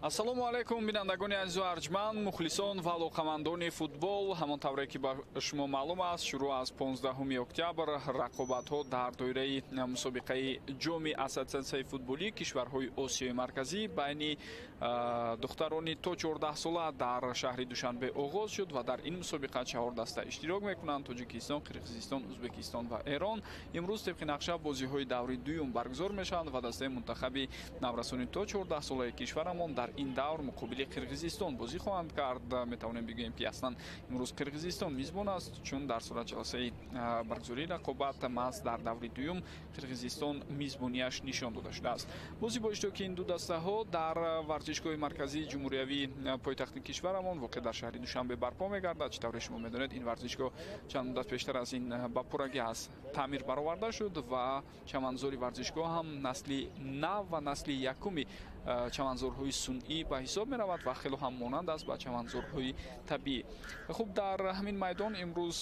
Ассалому алайкум, бинандагони азизу арҷманд, мухлисон ва алоқамандони футбол. Ҳамон тавре ки ба шумо маълум аст, шурӯъ аз 15 октябр рақобатҳо дар доираи мусобиқаи ҷоми ассотсиатсияи футболии кишварҳои Осиёи Марказӣ байни духтарони то 14 сола дар шаҳри Душанбе оғоз шуд ва дар ин мусобиқа 4 даста иштирок мекунанд: Тоҷикистон, Қирғизистон, Ӯзбекистон ва Эрон. Имрӯз тибқи нақша бозиҳои даври дуюм баргузор мешаванд ва дастаи мунтахаби наврасони то 14 солаи кишварамон дар ин давр муқобили Қирғизистон бозӣ хоҳанд кард. Метавонем бигӯем, ки аслан имрӯз Қирғизистон мизбон аст, чун дар суратҷаласаи баргузории рақобат маҳз дар даври дуюм Қирғизистон мизбонияш нишон дода шудааст. Бозӣ бо иштироки ин ду дастаҳо дар варзишгоҳи марказии ҷумҳуриявии пойтахти кишварамон воқеъ дар шаҳри Душанбе барпо мегардад. Чӣ тавре шумо медонед, ин варзишгоҳ чанд муддат пештар аз ин ба пуррагӣ аз таъмир бароварда шуд ва чаманзори варзишгоҳ ҳам насли нав ва насли якуми чаманзорҳои сунъӣ ба ҳисоб меравад ва хело ҳам монанд аст ба чаманзорҳои табиӣ. Хуб, дар ҳамин майдон имрӯз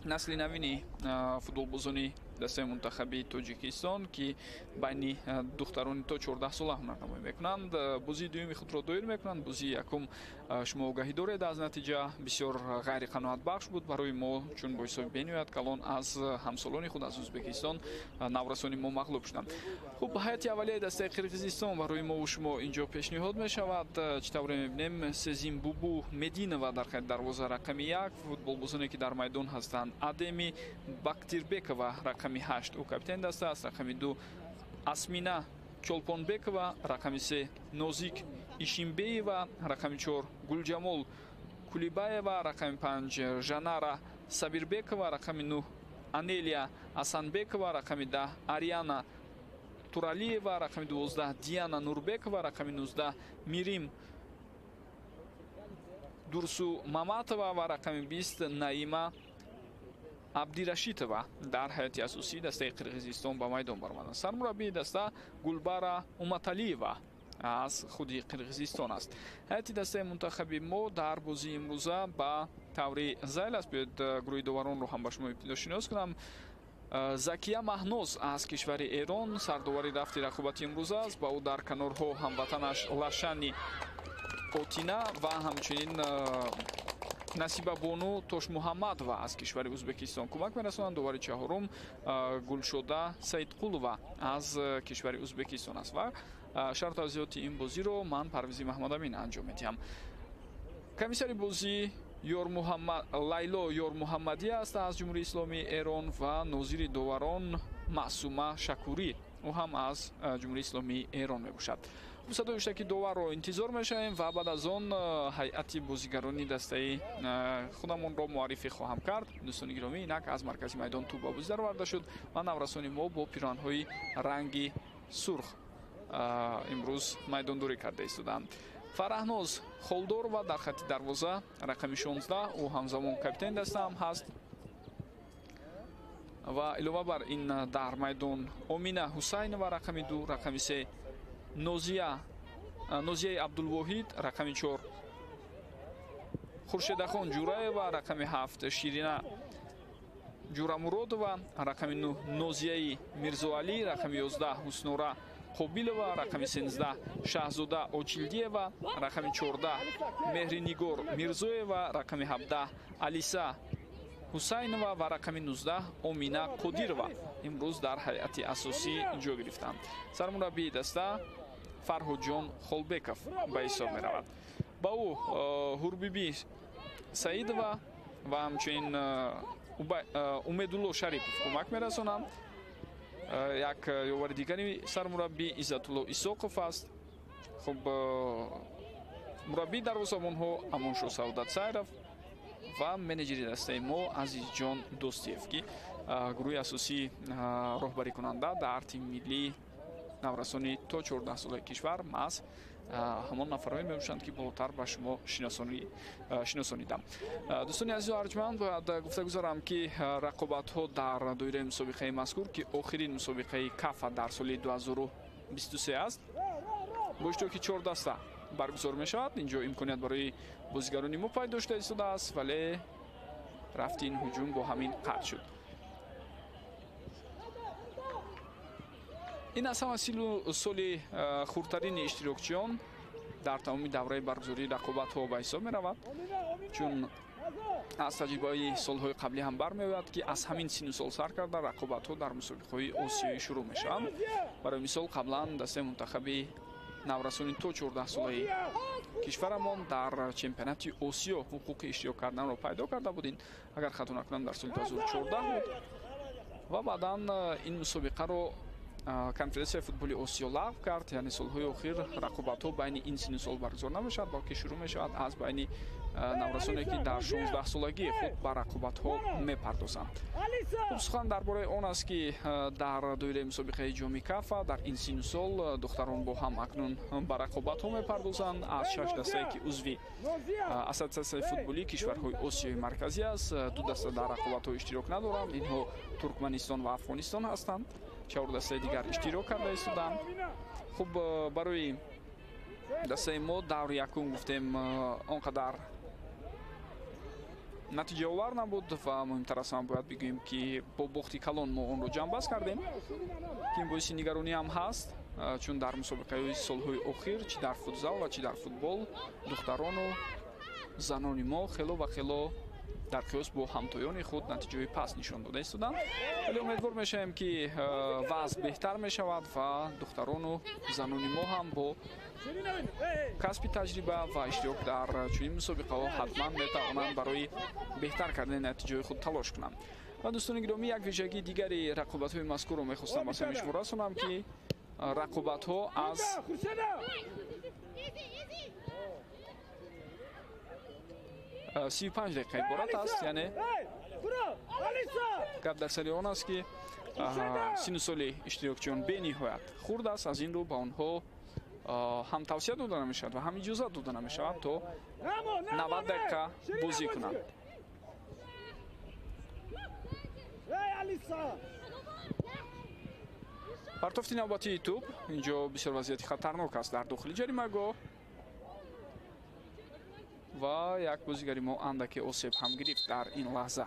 насли навини футболбозони дастаи мунтахаби Тоҷикистон, ки байни духтарони то 14 сола ҳунарнамоӣ мекунанд, бозии дуюми худро доир мекунанд. Бозии якум шумо огаҳӣ доред аз натиҷа бисёр ғайриқаноатбахш буд барои мо, чун бо ҳисоби бениҳоят калон аз ҳамсолони худ аз Ӯзбекистон наврасони мо мағлуб шуданд. Хуб, ҳайати аввалияи дастаи Қирғизистон барои мову шумо инҷо пешниҳод мешавад. Чӣ тавре мебинем, Сезимбубу Мединова дар хати дарвоза рақами 1, футболбозоне ки дар майдон ҳастанд Адеми Бактирбекова рақами 8, ӯ капитани даста аст, рақами 2 Асмина Чолпонбекова, рақами 3 Нозик Ишимбеева, рақами 4 Гулҷамол Кулибаева, рақами 5 Жанара Сабирбекова, рақами 9 Анелия Асанбекова, рақами 10 Ариана Туралиева, рақами 12 Диана Нурбекова, рақами 19 Мирим Дурсу Маматова ва рақами 20 Наима Абдирашитова дар ҳайати асосии дастаи Қирғизистон ба майдон баромаданд. Сармураббии даста Гулбара Уматалиева аз худи Қирғизистон аст. Ҳайати дастаи мунтахаби мо дар бозии имрӯза ба таври зайл аст. Биёед гурӯҳи доваронро ҳам ба шумо ибтидо шинос кунам. Закия Маҳноз аз кишвари Эрон сардовари рафти рақобати имрӯза аст. Ба ӯ дар канорҳо ҳамватанаш Лашани Отина ва ҳамчунин Насибабону Тошмуҳаммадова аз кишвари Ӯзбекистон кӯмак мерасонанд. Довари чаҳорум Гулшода Саидқулова аз кишвари Ӯзбекистон аст ва шарҳу тавзиҳоти ин бозиро ман Парвизи Маҳмадамин анҷом медиҳам. Комиссари бозӣ Лайло Ёрмуҳаммадӣ аст аз Ҷумҳурии Исломии Эрон ва нозири доварон Маъсума Шакурӣ, ӯ ҳам аз Ҷумҳурии Исломии Эрон мебошад. Садои ҳуштаки доварро интизор мешавем ва баъд аз он ҳайати бозигарони дастаи худамонро муаррифӣ хоҳам кард. Дӯстони гиромӣ, инак аз маркази майдон тӯб ба бозӣ дароварда шуд ва наврасони мо бо пироҳанҳои ранги сурх имрӯз майдондорӣ карда истоданд. Фараҳноз Холдорова дар хати дарвоза рақами 16, ӯ ҳамзамон капитани даста ҳам ҳаст ва илова бар ин дар майдон Омина Ҳусайнова рақами 2, рақами 3 Нозияи Абдулвоҳид, рақами 4 Хуршедахон Ҷураева, рақами 7 Ширина Ҷурамуродова, рақами 9 Нозияи Мирзоалӣ, рақами 11 Ҳуснора Қобилова, рақами 13 Шаҳзода Очилдиева, рақами 14 Меҳринигор Мирзоева, рақами 17 Алиса Ҳусайнова ва рақами 19 Омина Қодирова имрӯз дар ҳайати асосӣ ҷой гирифтанд. Сармураббии даста Фарҳодҷон Холбеков ба ҳисоб меравад. Ба ӯ Ҳурбибӣ Саидова ва ҳамчунин Умедулло Шарипов кӯмак мерасонанд. Як ёвари дигари сармураббӣ Иззатулло Исоқов аст. Хуб, мураббии дарвозабонҳо Амоншо Саодат Сайров ва менеҷери дастаи мо Азизҷон Достиев, ки гурӯҳи асосии роҳбарикунанда дар тими миллии наврасони то 14 солаи кишвар маҳз ҳамон нафарҳое мебошанд, ки болотар ба шумо шиносонидам. Дӯстони азизу арҷманд, бояд гуфта гузорам, ки рақобатҳо дар доираи мусобиқаи мазкур, ки охирин мусобиқаи КАФА дар соли 2023 аст, бо иштироки 4 даста баргузор мешавад. Инҷо имконият барои бозигарони мо пайдо шуда истодааст, вале рафти ин ҳуҷум бо ҳамин қатъ шуд. Ин аз ҳама силу соли хурдтарини иштирокчиён дар тамоми давраи баргузории рақобатҳо ба ҳисоб меравад, чун аз таҷрибаи солҳои қаблӣ ҳам бармеояд, ки аз ҳамин синну сол сар карда рақобатҳо дар мусобиқаҳои осиёӣ шурӯъ мешаванд. Барои мисол, қаблан дастаи мунтахаби наврасони то 14-солаи кишварамон дар чемпионати Осиё ҳуқуқи иштирок карданро пайдо карда будин, агар хато накунам, дар соли 2014 буд. Ва баъдан ин мусобиқаро конфедератсияи футболи Осиё лағв кард, яъне солҳои охир рақобатҳо байни ин синну сол баргузор намешавад, балки шурӯъ мешавад аз байни наврасоне, ки дар 16-солагии худ ба рақобатҳо мепардозанд. Хуб, сухан дар бораи он аст, ки дар доираи мусобиқаи ҷоми Кафа дар ин синну сол духтарон бо ҳам акнун ба рақобатҳо мепардозанд. Аз 6 дастае, ки узви Ассотсиатсияи футболии кишварҳои Осиёи Марказӣ аст, 2 даста дар рақобатҳо иштирок надоранд. Инҳо Туркманистон ва Афғонистон ҳастанд. 4 дастаи дигар иштирок карда истоданд. Хуб, барои дастаи мо даври якум гуфтем он қадар натиҷаовар набуд ва муҳимтар аз ҳама бояд бигӯем, ки бо бохти калон мо онро ҷамъбаст кардем, ки ин боиси нигаронӣ ҳам ҳаст, чун дар мусобиқаҳои солҳои охир чӣ дар футзал ва чӣ дар футбол духтарону занони мо хело ва хело дар қиёс бо ҳамтоёни худ натиҷаҳои паст нишон дода истоданд. Вале умедвор мешавем, ки вазъ беҳтар мешавад ва духтарону занони мо ҳам бо касби таҷриба ва иштирок дар чунин мусобиқаҳо ҳатман метавонанд барои беҳтар кардани натиҷаҳои худ талош кунанд. Ва дӯстони гиромӣ, як вижагии дигари рақобатҳои мазкурро мехостам ба самъи шумо расонам, ки рақобатҳо аз 35 дақиқа иборат аст. Яъне гап дар сари он аст, ки синну соли иштирокчиён бениҳоят хурд аст, аз ин рӯ ба онҳо ҳам тавсия дода намешавад ва ҳам иҷозат дода намешавад то 90 дақиқа бозӣ кунанд. Партофти навбатии тӯб инҷо бисёр вазъияти хатарнок аст дар дохили ҷаримагоҳ ва як бозигари мо андаке осеб ҳам гирифт дар ин лаҳза.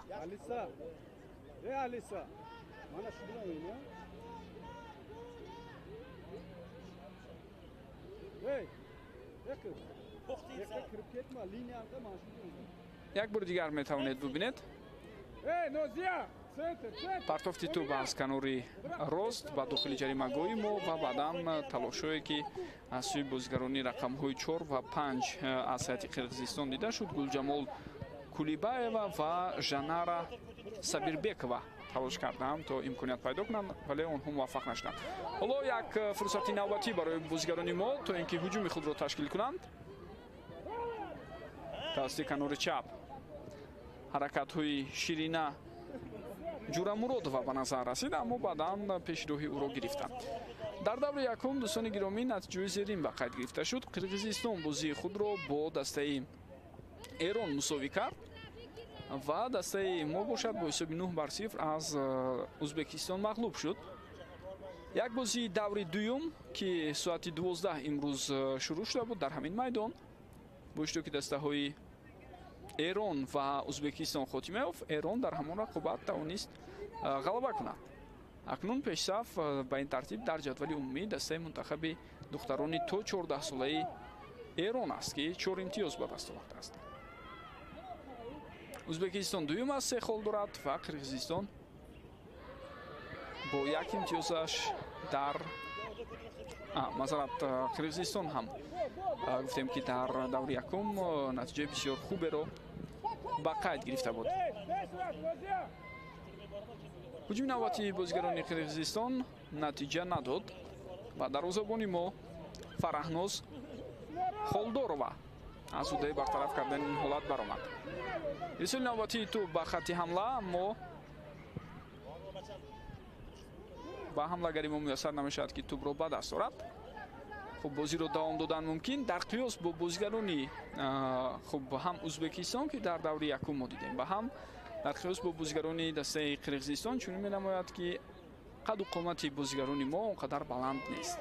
Як бори дигар метавонед бубинед. Партофти тӯб аз канори рост ба дохили ҷаримагоҳи мо ва баъдан талошҳое, ки аз сӯи бозигарони рақамҳои 4 ва 5 аз ҳайати Қирғизистон дида шуд, Гулҷамол Кулибаева ва Жанара Сабирбекова талош карданд то имконият пайдо кунанд, вале онҳо муваффақ нашуданд. Ҳоло як фурсати навбатӣ барои бозигарони мо то ин ки ҳуҷуми худро ташкил кунанд. Тавассути канори чап ҳаракатҳои Ширина Ҷурамуродова ба назар расид, аммо баъдан пешроҳи ӯро гирифтанд. Дар даври якум, дӯстони гиромӣ, натиҷаи зерин ба қайд гирифта шуд. Қирғизистон бозии худро бо дастаи Эрон мусовӣ кард ва дастаи мо бошад бо ҳисоби 9-0 аз Узбекистон мағлуб шуд. Як бозии даври дуюм, ки соати 12 имрӯз шурӯъ шуда буд дар ҳамин майдон, бо иштироки дастаҳои Эрон ва Узбекистон хотима ёфт. Эрон дар ҳамон рақобат тавонист ғалаба кунад. Акнун пешсаф ба ин тартиб дар ҷадвали умумӣ дастаи мунтахаби духтарони то 14-солаи Эрон аст, ки 4 имтиёз ба даст овардааст. Узбекистон дуюм аст, 3 хол дорад ва Қирғизистон бо як имтиёзаш дар масалан Қирғизистон ҳам гуфтем, ки дар даври якум натиҷаи бисёр хуберо ба қайд гирифта буд. Ҳуҷуми навбатии бозигарони Қирғизистон натиҷа надод ва дарвозабони мо Фараҳноз Холдорова аз ҳуддаи бартараф кардани ин ҳолат баромад. Ирсоли навбатии тӯб ба хатти ҳамла, аммо ба ҳамлагари мо муяссар намешавад, ки тӯбро ба даст орад. Хуб, бозиро давом додан мумкин дар қиёс бо бозигарони хуб ҳам Узбекистон, ки дар даври якум мо дидем, ва ҳам дар қиёс бо бозигарони дастаи Қирғизистон чунин менамояд, ки қаду қомати бозигарони мо он қадар баланд нест.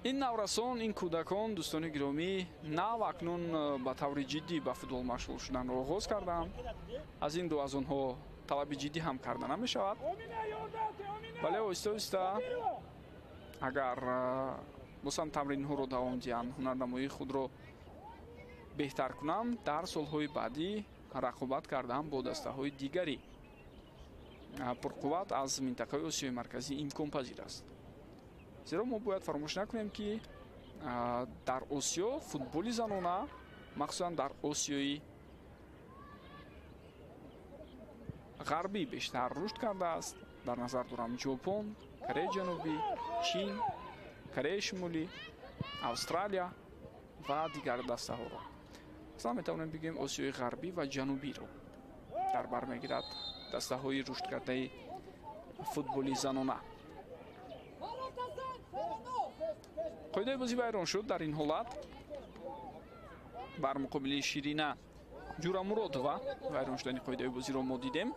Ин наврасон, ин кӯдакон, дӯстони гиромӣ, нав акнун ба таври ҷиддӣ ба футбол машғул шуданро оғоз карданд. Аз ин рӯ аз онҳо талаби ҷиддӣ ҳам карда намешавад. Вале оҳиста оҳиста агар боз ҳам тамринҳоро давом диҳанд, ҳунарнамоии худро беҳтар кунанд, дар солҳои баъдӣ рақобат кардан бо дастаҳои дигари пурқувват аз минтақаи Осиёи Марказӣ имконпазир аст. Зеро мо бояд фаромӯш накунем, ки дар Осиё футболи занона, махсусан дар Осиёи Ғарбӣ бештар рушд кардааст. Дар назар дорам Ҷопон, Кореяи Ҷанубӣ, Чин, Кореяи Шимолӣ, Австралия ва дигар дастаҳоро. Масалан, метавонем бигӯем Осиёи Ғарбӣ ва Ҷанубиро дар бар мегирад дастаҳои рушдкардаи футболи занона. Қоидаи бозӣ вайрон шуд дар ин ҳолат. Бар муқобили Ширина Ҷурамуродова вайрон шудани қоидаи бозиро мо дидем.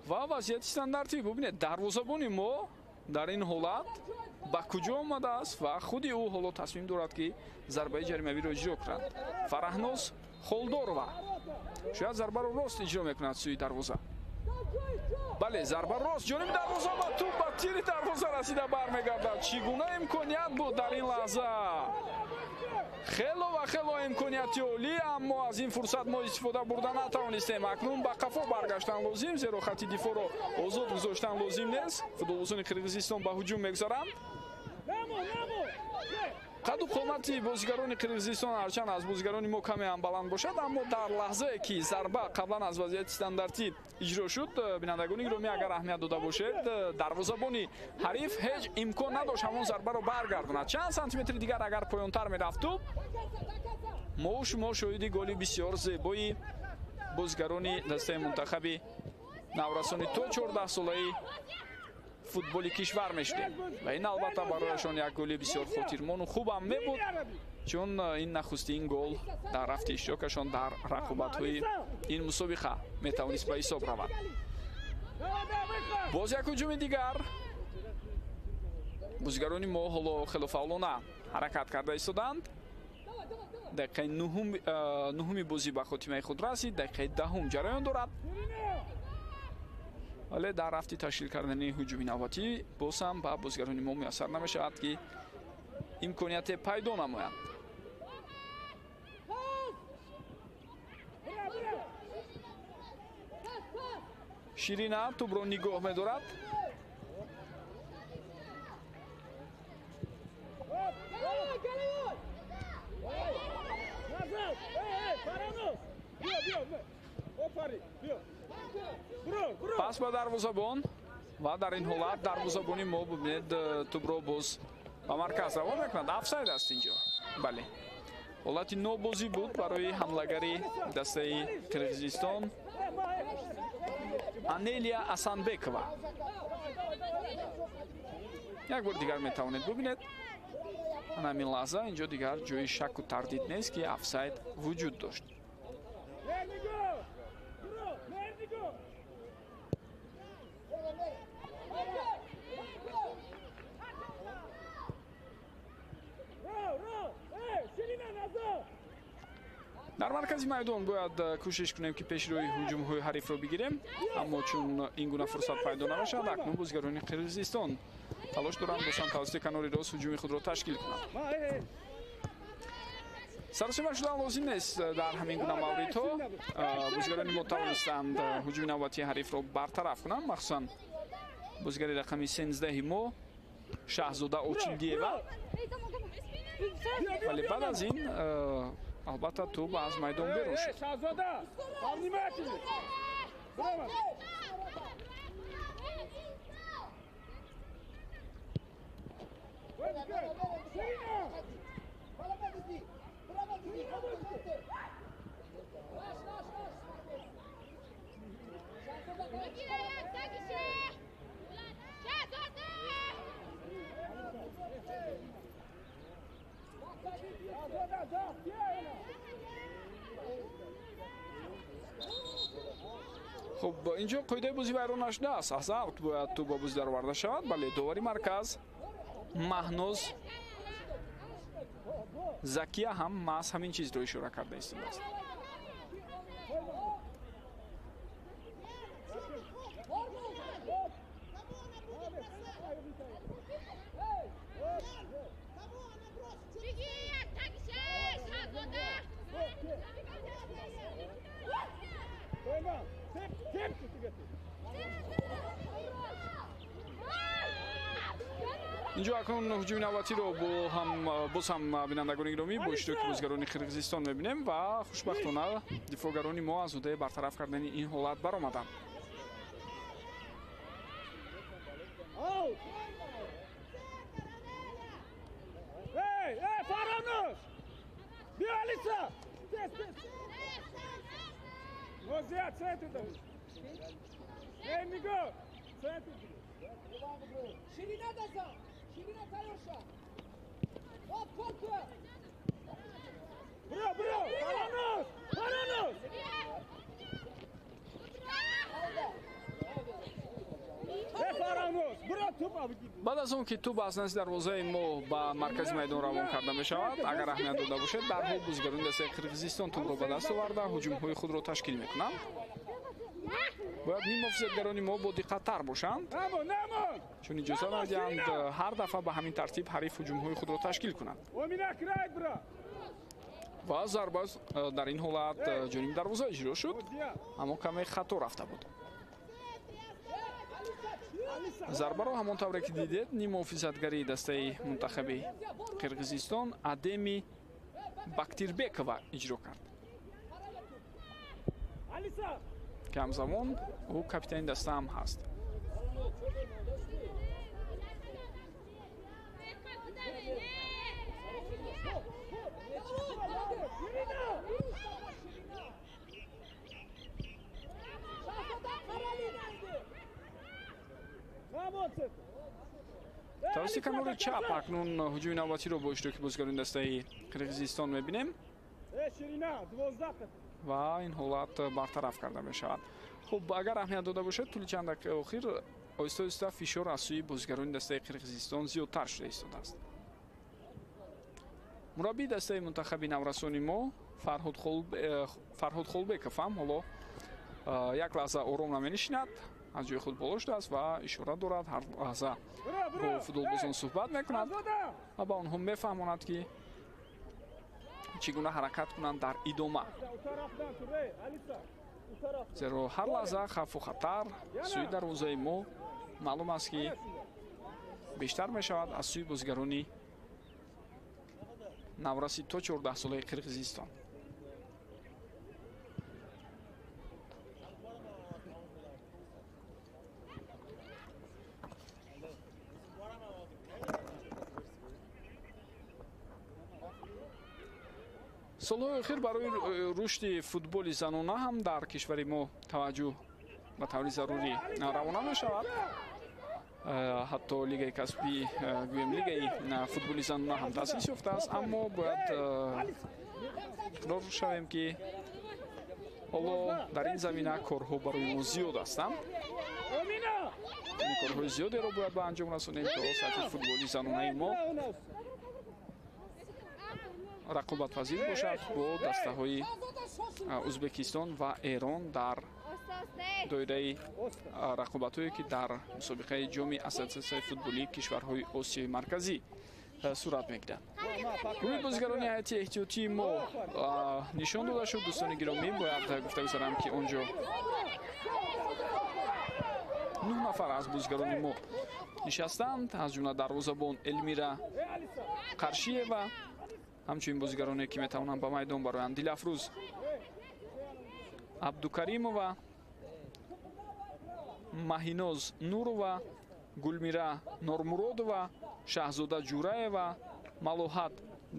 Ва вазъияти стандартӣ бубинед, дарвозабони мо дар ин ҳолат ба куҷо омадааст ва худи ӯ ҳоло тасмим дорад, ки зарбаи ҷаримавиро иҷро кунад. Фараҳноз Холдорова шояд зарбаро рост иҷро мекунад сӯи дарвоза. Бале, зарба рост ҷониби дарвоза ва тӯп ба тири дарвоза расида бармегардад. Чӣ гуна имконият буд дар ин лаҳза? Хело ва хело имконияти олӣ, аммо аз ин фурсат мо истифода бурда натавонистем. Акнун ба қафо баргаштан лозим, зеро хати дифоъро озод гузоштан лозим нест. Футболбозони Қирғизистон ба ҳуҷум мегузаранд. Қаду қомати бозигарони Қирғизистон ҳарчанд аз бозигарони мо каме ҳам баланд бошад, аммо дар лаҳзае ки зарба қаблан аз вазъияти стандартӣ иҷро шуд, бинандагони гиромӣ, агар аҳамият дода бошед, дарвозабони ҳариф ҳеҷ имкон надошт ҳамон зарбаро баргардонад. Чанд сантиметри дигар агар поёнтар мерафт тӯп, мо шумо шоҳиди голи бисёр зебои бозигарони дастаи мунтахаби наврасони то 14 солаи футболи кишвар мешудем. Ва ин албатта барояшон як голи бисёр хотирмону хубам мебуд, чун ин нахустин гол дар рафти иштирокашон дар рақобатҳои ин мусобиқа метавонист ба ҳисоб равад. Боз як ҳуҷуми дигар. Бозигарони мо ҳоло хело фаъолона ҳаракат карда истоданд. Дақиқаи нуҳуми бозӣ ба хотимаи худ расид, дақиқаи даҳум ҷараён дорад. Вале дар рафти ташкил кардани ҳуҷуми навбатӣ боз ҳам ба бозигарони мо муяссар намешавад, ки имконияте пайдо намоянд. Ширина тӯбро нигоҳ медорад. Пас ба дарвозабон ва дар ин ҳолат дарвозабони мо бубинед тӯбро боз ба марказ равон мекунад. Офсайд аст инҷо. Бале, ҳолати нобозӣ буд барои ҳамлагари дастаи Қирғизистон Анелия Асанбекова. Як бор дигар метавонед бубинед. Ҳамин лаҳза инҷо дигар ҷои шаку тардид нест, ки офсайд вуҷуд дошт. Дар маркази майдон бояд кӯшиш кунем, ки пешрӯи ҳуҷумҳои ҳарифро бигирем, аммо чун ин гуна фурсат пайдо намешавад, акнун бозигарони Қирғизистон талош доранд бошанд тавассути канори рост ҳуҷуми худро ташкил кунанд. Саросима шудан лозим нест дар ҳамин гуна мавридҳо. Бозигарони мо тавонистанд ҳуҷуми навбатии ҳарифро бартараф кунанд, махсусан бозигари рақами 13 мо Шаҳзода Очилдиева. Вале баъд аз ин албатта тӯб аз майдон берун шуд. Хуб, инҷо қоидаи бозӣ вайрон нашудааст. Аз аут бояд тӯб ба бозӣ дароварда шавад. Бале, довари марказ Маҳноз Закия ҳам маҳз ҳамин чизро ишора карда истодааст. Инҷо акнун ҳуҷуми навбатиро боз ҳам бинандагони гиромӣ бо иштироки бозигарони Қирғизистон мебинем ва хушбахтона дифоъгарони мо аз ҳудаи бартараф кардани ин ҳолат баромаданд. Баъд аз он ки тӯб аз назди дарвозаи мо ба маркази майдон равон карда мешавад, агар аҳамият дода бошед, дарҳол бозигарони дастаи Қирғизистон тӯбро ба даст оварда ҳуҷумҳои худро ташкил мекунанд. Бояд ниммуҳофизатгарони мо бодиққаттар бошанд, чун иҷоза надиҳанд ҳар дафъа ба ҳамин тартиб ҳариф ҳуҷумҳои худро ташкил кунад. Ва зарба дар ин ҳолат ҷониби дарвоза иҷро шуд, аммо каме хато рафта буд. Зарбаро ҳамон тавре ки дидед, ниммуҳофизатгарии дастаи мунтахаби Қирғизистон Адеми Бактирбекова иҷро кард, ки ҳамзамон ӯ капитани даста ҳам ҳаст. Тавассути канори чап акнун ҳуҷуми навбатиро бо иштироки бозигарони дастаи Қирғизистон мебинем ва ин ҳолат бартараф карда мешавад. Хуб, агар аҳамият дода бошед, тӯли чанд дақиқаи охир оҳиста оҳиста фишор аз сӯи бозигарони дастаи Қирғизистон зиёдтар шуда истодааст. Мураббии дастаи мунтахаби наврасони мо Фарҳод Холбеков ҳам ҳоло як лаҳза ором наменишинад, аз ҷои худ боло шудааст ва ишора дорад, ҳар лаҳза бо футболбозон суҳбат мекунад ва ба онҳо мефаҳмонад, ки чӣ гуна ҳаракат кунанд дар идома, зеро ҳар лаҳза хавфу хатар сӯи дарвозаи мо маълум аст, ки бештар мешавад аз сӯи бозигарони навраси то 14-солаи Қирғизистон. Солҳои охир барои рушди футболи занона ҳам дар кишвари мо таваҷҷӯҳ ба таври зарурӣ равона мешавад. Ҳатто лигаи касбӣ, гӯем лигаи футболи занона ҳам таъсис ёфтааст, аммо бояд иқрор шавем, ки ҳоло дар ин замина корҳо барои мо зиёд ҳастанд. Корҳои зиёдеро бояд ба анҷом расонем, то сатҳи футболи занонаи мо рақобатпазир бошад бо дастаҳои Ӯзбекистон ва Эрон дар доираи рақобатҳое, ки дар мусобиқаи ҷоми ассотсиатсияи футболии кишварҳои Осиёи Марказӣ сурат мегирад. Гурӯҳи бозигарони ҳайати эҳтиётии мо нишон дода шуд. Дӯстони гиромӣ, бояд гуфта гузарам, ки он ҷо 9 нафар аз бозигарони мо нишастанд, аз ҷумла дарвозабон Элмира Қаршиева, ҳамчунин бозигароне, ки метавонанд ба майдон бароянд: Дилафрӯз Абдукаримова, Маҳиноз Нурова, Гулмира Нормуродова, Шаҳзода Ҷураева, Малоҳат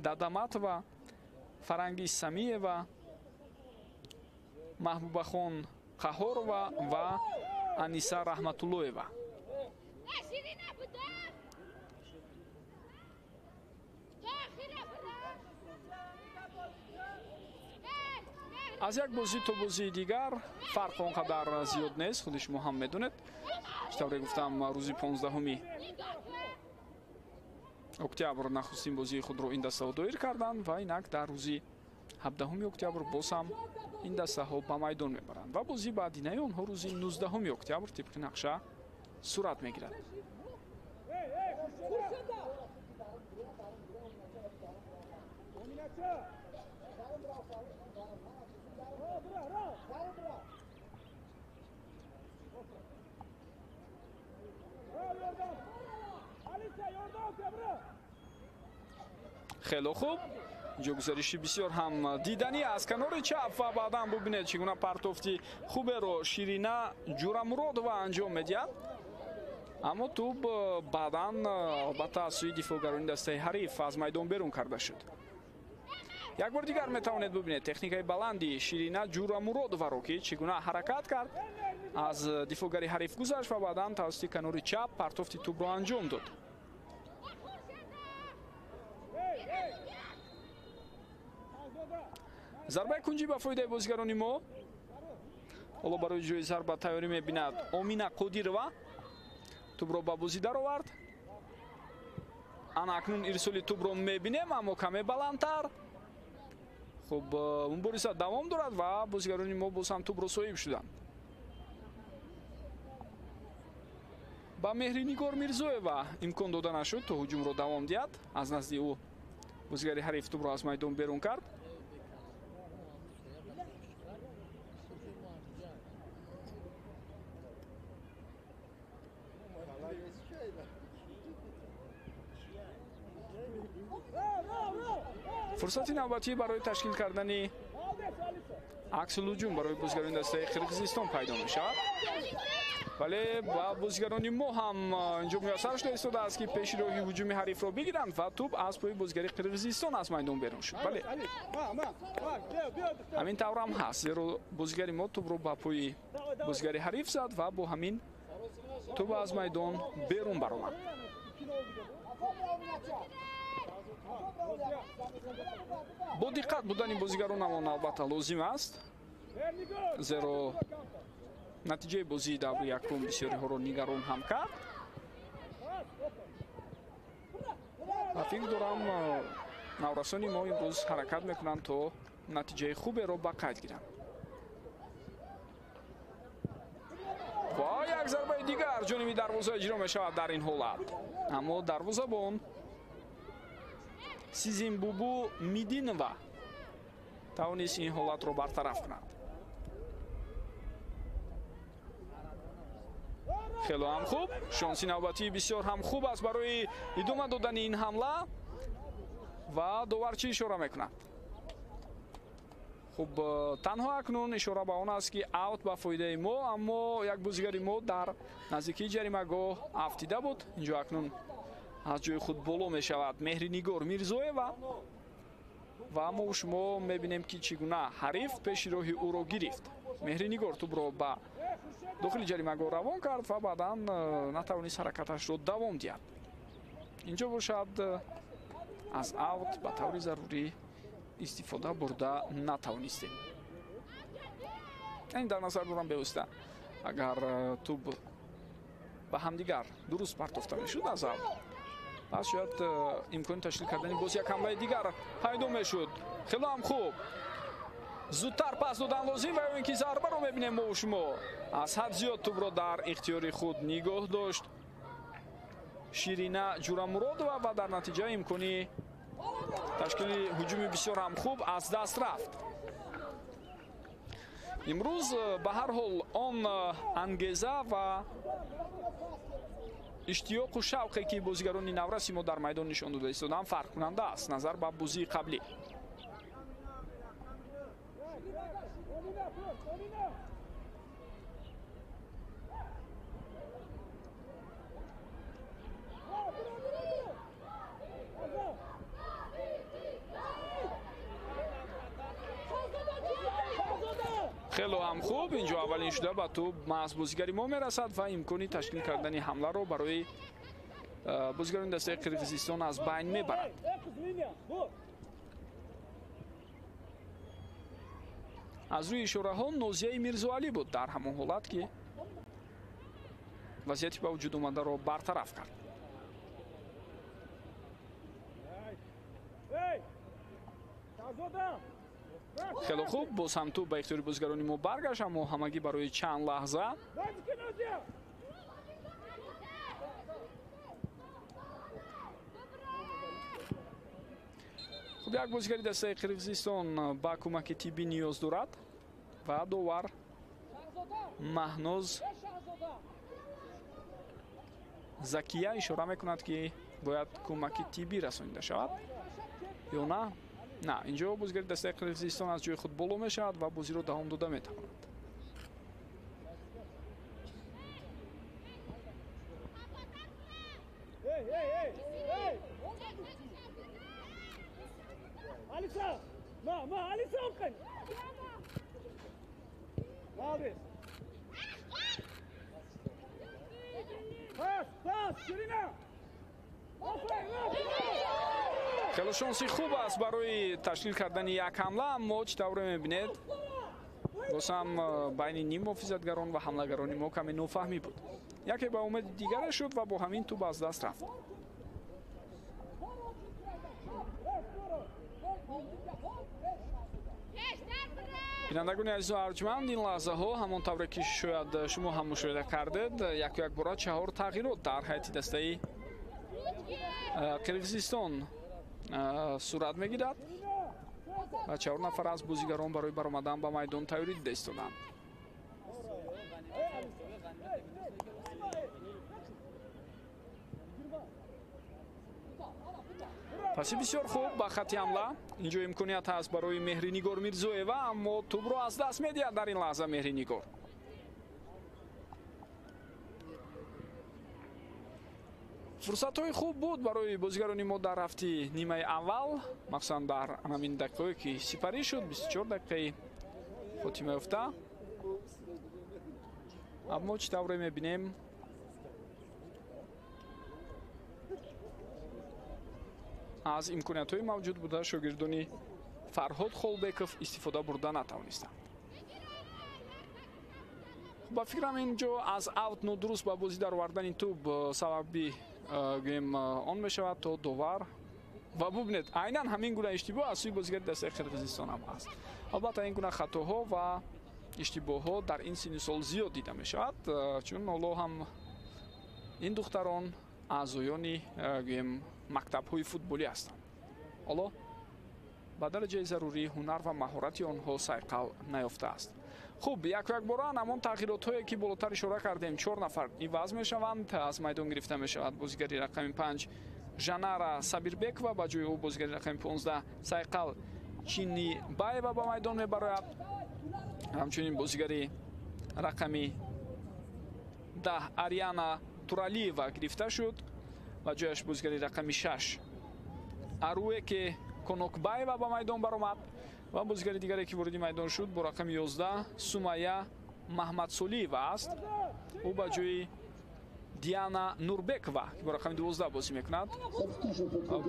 Дадаматова, Фарангиз Самиева, Маҳбубахон Қаҳорова ва Аниса Раҳматуллоева. Аз як бозӣ то бозии дигар фарқ он қадар зиёд нест, худи шумо ҳам медонед. Чӣ тавре гуфтам, рӯзи 15 октябр нахустин бозии худро ин дастаҳо доир карданд ва инак дар рӯзи 17 октябр боз ҳам ин дастаҳо ба майдон мебаранд ва бозии баъдинаи онҳо рӯзи 19 октябр тибқи нақша сурат мегирад. Хело хуб, инҷо гузариши бисёр ҳам диданӣ аз канори чап ва баъдан бубинед чӣ гуна партофти хуберо Ширина Ҷурамуродова анҷом медиҳад. Аммо тӯб баъдан албатта аз сӯи дифоъгарони дастаи ҳариф аз майдон берун карда шуд. Як бор дигар метавонед бубинед техникаи баланди Ширина Ҷурамуродоваро, ки чӣ гуна ҳаракат кард, аз дифоъгари ҳариф гузашт ва баъдан тавассути канори чап партофти тӯбро анҷом дод. Зарбаи кунҷӣ ба фоидаи бозигарони мо. Ҳоло барои ҷои зарба тайёрӣ мебинад Омина Қодирова. Тӯбро ба бозӣ даровард. Ана акнун ирсоли тӯбро мебинем, аммо каме баландтар. Хуб, мубориза давом дорад ва бозигарони мо боз ҳам тӯбро соҳиб шуданд. Ба Меҳринигор Мирзоева имкон дода нашуд то ҳуҷумро давом диҳад. Аз назди ӯ бозигари ҳариф тӯбро аз майдон берун кард. Фурсати навбатӣ барои ташкил кардани аксулҳуҷум барои бозигарони дастаи Қирғизистон пайдо мешавад. Вале ба бозигарони мо ҳам инҷо муяссар шуда истодааст, ки пеши роҳи ҳуҷуми ҳарифро бигиранд ва тӯб аз пои бозигари Қирғизистон аз майдон берун шуд. Бале, ҳамин таврам ҳаст, зеро бозигари мо тӯбро ба пои бозигари ҳариф зад ва бо ҳамин тӯб аз майдон берун баромад. Бо диққат будани бозигаронамон албатта лозим аст, зеро натиҷаи бозии даври якум бисёриҳоро нигарон ҳам кард. Ва фикр дорам, наврасони мо имрӯз ҳаракат мекунанд то натиҷаи хуберо ба қайд гиранд. Ва як зарбаи дигар ҷониби дарвоза иҷро мешавад дар ин ҳолат, аммо дарвозабон Сизимбубу Мидинова тавонист ин ҳолатро бартараф кунад. Хело ҳам хуб, шонси навбатии бисёр ҳам хуб аст барои идома додани ин ҳамла ва довар чӣ ишора мекунад? Хуб, танҳо акнун ишора ба он аст, ки аут ба фоидаи мо, аммо як бозигари мо дар наздикии ҷаримагоҳ афтида буд. Инҷо акнун аз ҷои худ боло мешавад Меҳринигор Мирзоева ва мо шумо мебинем, ки чӣ гуна ҳариф пеши роҳи ӯро гирифт. Меҳринигор тӯбро ба дохили ҷаримагоҳ равон кард ва баъдан натавонист ҳаракаташро давом диҳад. Инҷо бошад аз аут ба таври зарурӣ истифода бурда натавонистем. Ин дар назар дорам бевосита агар тӯб ба ҳамдигар дуруст партофта мешуд аз аут, пас шояд имкони ташкил кардани боз як ҳамлаи дигар пайдо мешуд. Хело ҳам хуб, зудтар пас додан лозим ва ё ин ки зарбаро мебинем мо шумо. Аз ҳад зиёд тӯбро дар ихтиёри худ нигоҳ дошт Ширина Ҷурамуродова ва дар натиҷа имкони ташкили ҳуҷуми бисёр ҳам хуб аз даст рафт. Имрӯз ба ҳар ҳол он ангеза ва иштиёқу шавқе, ки бозигарони навраси мо дар майдон нишон дода истоданд, фарқкунанда аст назар ба бозии қаблӣ. Хело ҳам хуб, инҷо аввалин шуда ба тӯб маҳз бозигари мо мерасад ва имкони ташкил кардани ҳамларо барои бозигарони дастаи Қирғизистон аз байн мебарад. Аз рӯи ишораҳо Нозияи Мирзоалӣ буд дар ҳамон ҳолат, ки вазъияти ба вуҷуд омадаро бартараф кард. Хеле хуб, боз ҳам тӯб ба ихтиёри бозигарони мо баргашт, аммо ҳамагӣ барои чанд лаҳза. Хуб, як бозигари дастаи Қирғизистон ба кӯмаки тиббӣ ниёз дорад ва довар Маҳноз Закия ишора мекунад, ки бояд кӯмаки тиббӣ расонида шавад ё на. На, инҷо бозигари дастаи Қирғизистон аз ҷои худ боло мешавад ва бозиро давом дода метавонад. Хеле шонси хуб аст барои ташкил кардани як ҳамла, аммо чӣ тавре мебинед, боз ҳам байни ним муҳофизатгарон ва ҳамлагарони мо каме нофаҳмӣ буд. Яке ба умеди дигаре шуд ва бо ҳамин тӯб аз даст рафт. Бинандагони азизу арҷманд, ин лаҳзаҳо ҳамон тавре ки шояд шумо ҳам мушоҳида кардед, яку якбора чаҳор тағйирот дар ҳайати дастаи Қирғизистон сурат мегирад ва чаҳор нафар аз бозигарон барои баромадан ба майдон тайёрӣ дида истоданд. Паси бисёр хуб ба хати ҳамла. Инҷо имконият ҳаст барои Меҳринигор Мирзоева, аммо тӯбро аз даст медиҳад дар ин лаҳза Меҳринигор. Фурсатҳои хуб буд барои бозигарони мо дар рафти нимаи аввал, махсусан дар ҳамин дақиқаое ки сипарӣ шуд, 24 дақиқаи хотима ёфта. Аммо чӣ тавре мебинем, аз имкониятҳои мавҷуд буда шогирдони Фарҳод Холбеков истифода бурда натавонистанд. Ба фикрам инҷо аз аут нодуруст ба бозӣ даровардани тӯб сабаби гӯем он мешавад, то довар ва бубинед, айнан ҳамин гуна иштибоҳ аз сӯи бозигари дастаи Қирғизистон ҳам аст. Албатта ин гуна хатоҳо ва иштибоҳҳо дар ин синну сол зиёд дида мешавад, чун ҳоло ҳам ин духтарон аъзоёни гӯем мактабҳои футболӣ ҳастанд. Ҳоло ба дараҷаи зарурӣ ҳунар ва маҳорати онҳо сайқал наёфтааст. Хуб, яку якбора ҳамон тағйиротҳое ки болотар ишора кардем, чор нафар иваз мешаванд, аз майдон гирифта мешавад бозигари рақами 5 Жанара Сабирбекова, ба ҷои ӯ бозигари рақами 15 Сайқал Чинибаева ба майдон мебарояд. Ҳамчунин бозигари рақами 10 Ариана Туралиева гирифта шуд, ба ҷояш бозигари рақами 6 Аруеке Конокбаева ба майдон баромад ва бозигари дигаре ки вориди майдон шуд бо рақами 11 Сумая Маҳмадсолиева аст. Ӯ ба ҷои Диана Нурбекова, ки бо рақами 12 бозӣ мекунад,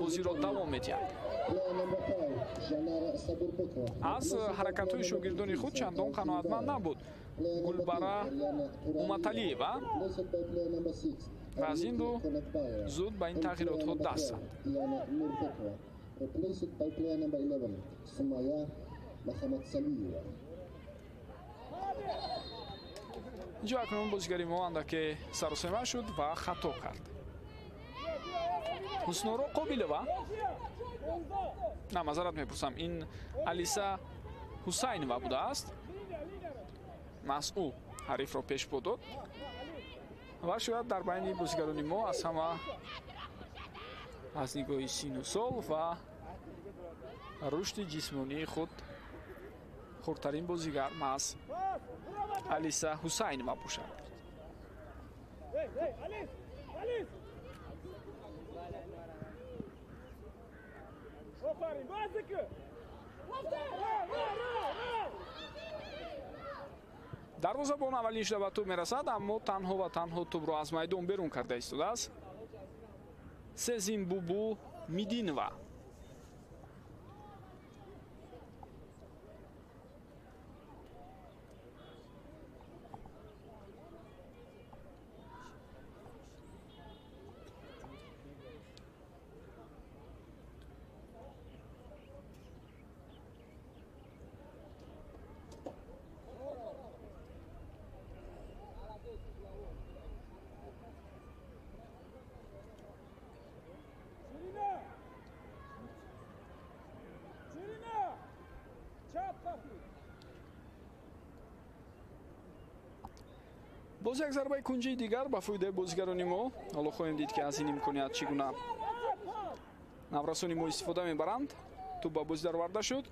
бозиро давом медиҳад. Аз ҳаракатҳои шогирдони худ чандон қаноатманд набуд Гулбара Уматалиева ва аз ин рӯ зуд ба ин тағйиротҳо даст зад. Инҷо акнун бозигари мо андаке саросема шуд ва хато кард. Ҳусноро Қобилова, на, мазарат мепурсам, ин Алиса Ҳусайнова будааст. Маҳз ӯ ҳарифро пешпо дод ва шояд дар байни бозигарони мо аз ҳама аз нигоҳи сину сол ва рушди ҷисмонии худ хурдтарин бозигар маҳз Алиса Ҳусайнова бошад. Дарвозабон аввалин шуда ба тӯб мерасад, аммо танҳо ва танҳо тӯбро аз майдон берун карда истодааст Сезимбубу раф Боз як зарбаи кунҷии дигар ба фоидаи бозигарони мо. Ҳоло хоҳем дид, ки аз ин имконият чӣ гуна наврасони мо истифода мебаранд. Тӯб ба бозӣ дароварда шуд.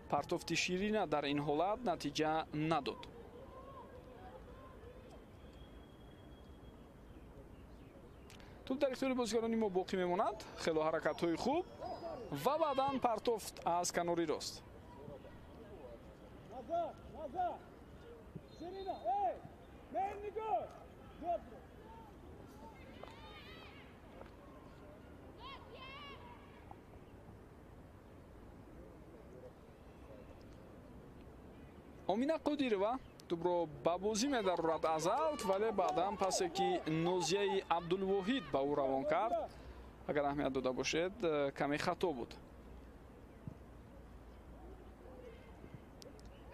Партофти Ширина дар ин ҳолат натиҷа надод. Тӯб дар ихтиёри бозигарони мо боқӣ мемонад. Хело ҳаракатҳои хуб ва баъдан партофт аз канори рост. Омина Қодирова тӯбро ба бозӣ медарорад аз алт, вале баъдан пасе ки Нозияи Абдулвоҳид ба ӯ равон кард, агар аҳамият дода бошед, каме хато буд.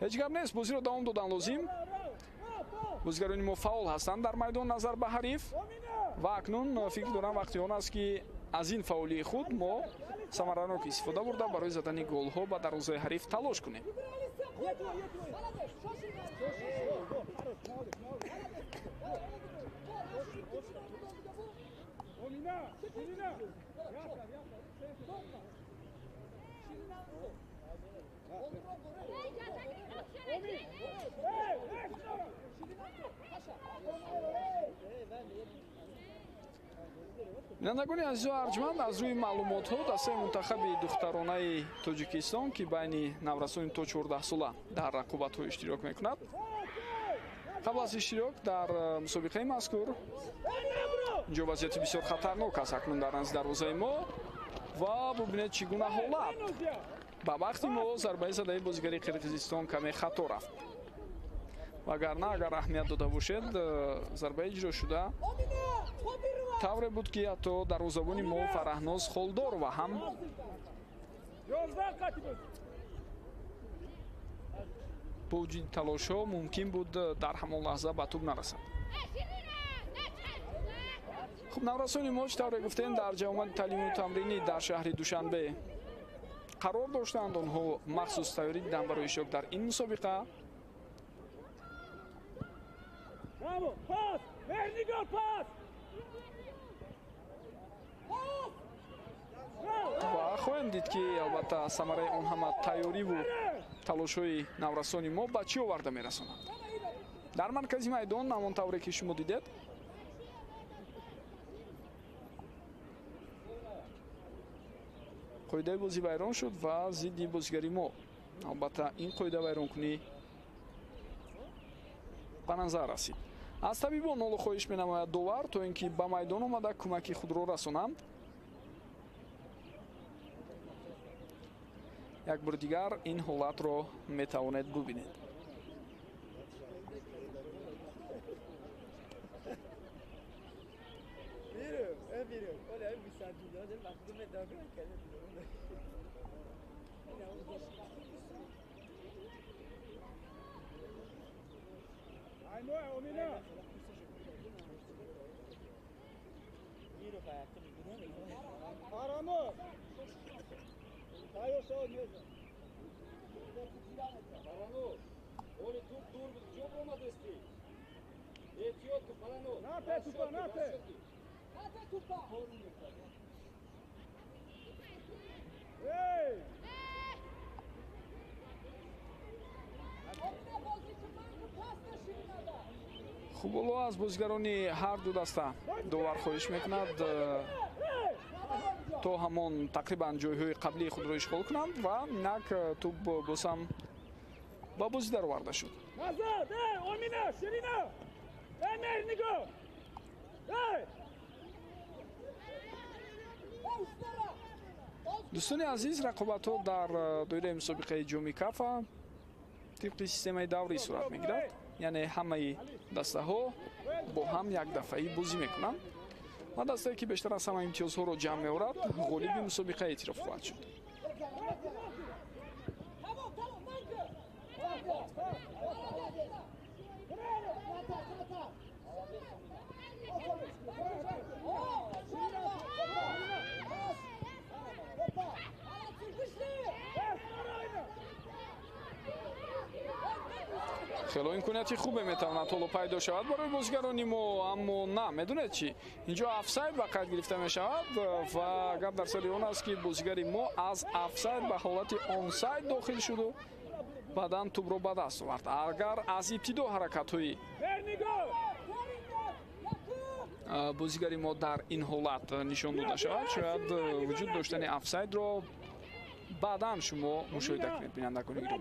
Ҳеҷ гап нест, бозиро давом додан лозим. Бозигарони мо фаъол ҳастанд дар майдон назар ба ҳариф ва акнун фикр дорам вақти он аст, ки аз ин фаъолии худ мо самаранок истифода бурда барои задани голҳо ба дарвозаи ҳариф талош кунем. Бинандагони азизу арҷманд, аз рӯи маълумотҳо дастаи мунтахаби духтаронаи Тоҷикистон, ки байни наврасони то 14 сола дар рақобатҳо иштирок мекунад, қабл аз иштирок дар мусобиқаи мазкур инҷо вазъияти бисёр хатарнок аст акнун дар назди дарвозаи мо ва бубинед чӣ гуна ҳолат. Ба бахти мо зарбаи задаи бозигари Қирғизистон каме хато рафт. Вагарна агар аҳамият дода бошед, зарбаи иҷро шуда тавре буд, ки ҳатто дарвозабони мо Фараҳноз Холдорова ҳам бо вуҷуди талошҳо мумкин буд дар ҳамон лаҳза ба тӯб нарасад. Хуб, наврасони мо чӣ тавре гуфтем дар ҷамоати таълиму тамринӣ дар шаҳри Душанбе қарор доштанд. Онҳо махсус тайёрӣ диданд барои иштирок дар ин мусобиқа. Ва хоҳем дид, ки албатта самараи он ҳама тайёриву талошҳои наврасони мо ба чӣ оварда мерасонад. Дар маркази майдон ҳамон тавре ки шумо дидед, қоидаи бозӣ вайрон шуд ва зидди бозигари мо албатта ин қоида вайронкунӣ ба назар расид. Аз табибон ҳоло хоҳиш менамояд довар, то ин ки ба майдон омада кӯмаки худро расонанд. Як бори дигар ин ҳолатро метавонед бубинед. Хуб, ҳоло аз бозигарони ҳар ду даста довар хоҳиш мекунад то ҳамон тақрибан ҷойҳои қаблии худро ишғол кунанд ва инак тӯб боз ҳам ба бозӣ дароварда шуд. Дӯстони азиз, рақобатҳо дар доираи мусобиқаи ҷоми Кафа тибқи системаи даврӣ сурат мегирад, яъне ҳамаи дастаҳо бо ҳам якдафъаӣ бозӣ мекунанд ва дастае ки бештар аз ҳама имтиёзҳоро ҷамъ меорад ғолиби мусобиқа эътироф хоҳад шуд. Хело имконияти хубе метавонад ҳоло пайдо шавад барои бозигарони мо, аммо на, медонед чӣ? Инҷо офсайд ба қайд гирифта мешавад ва гап дар сари он аст, ки бозигари мо аз офсайд ба ҳолати онсайд дохил шуду баъдан тӯбро ба даст овард. Агар аз ибтидо ҳаракатҳои бозигари мо дар ин ҳолат нишон дода шавад, шояд вуҷуд доштани офсайдро баъдан шумо мушоҳида кунед, бинандагони гиромӣ.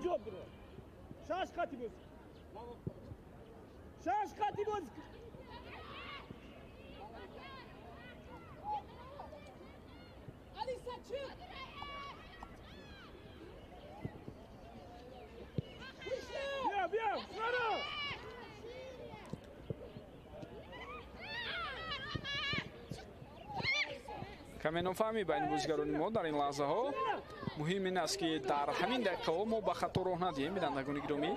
Каме нофаҳмӣ байни бозигарони мо дар ин лаҳзаҳо. Муҳим ин аст, ки дар ҳамин дақиқаҳо мо ба хато роҳ надиҳем, бинандагони гиромӣ,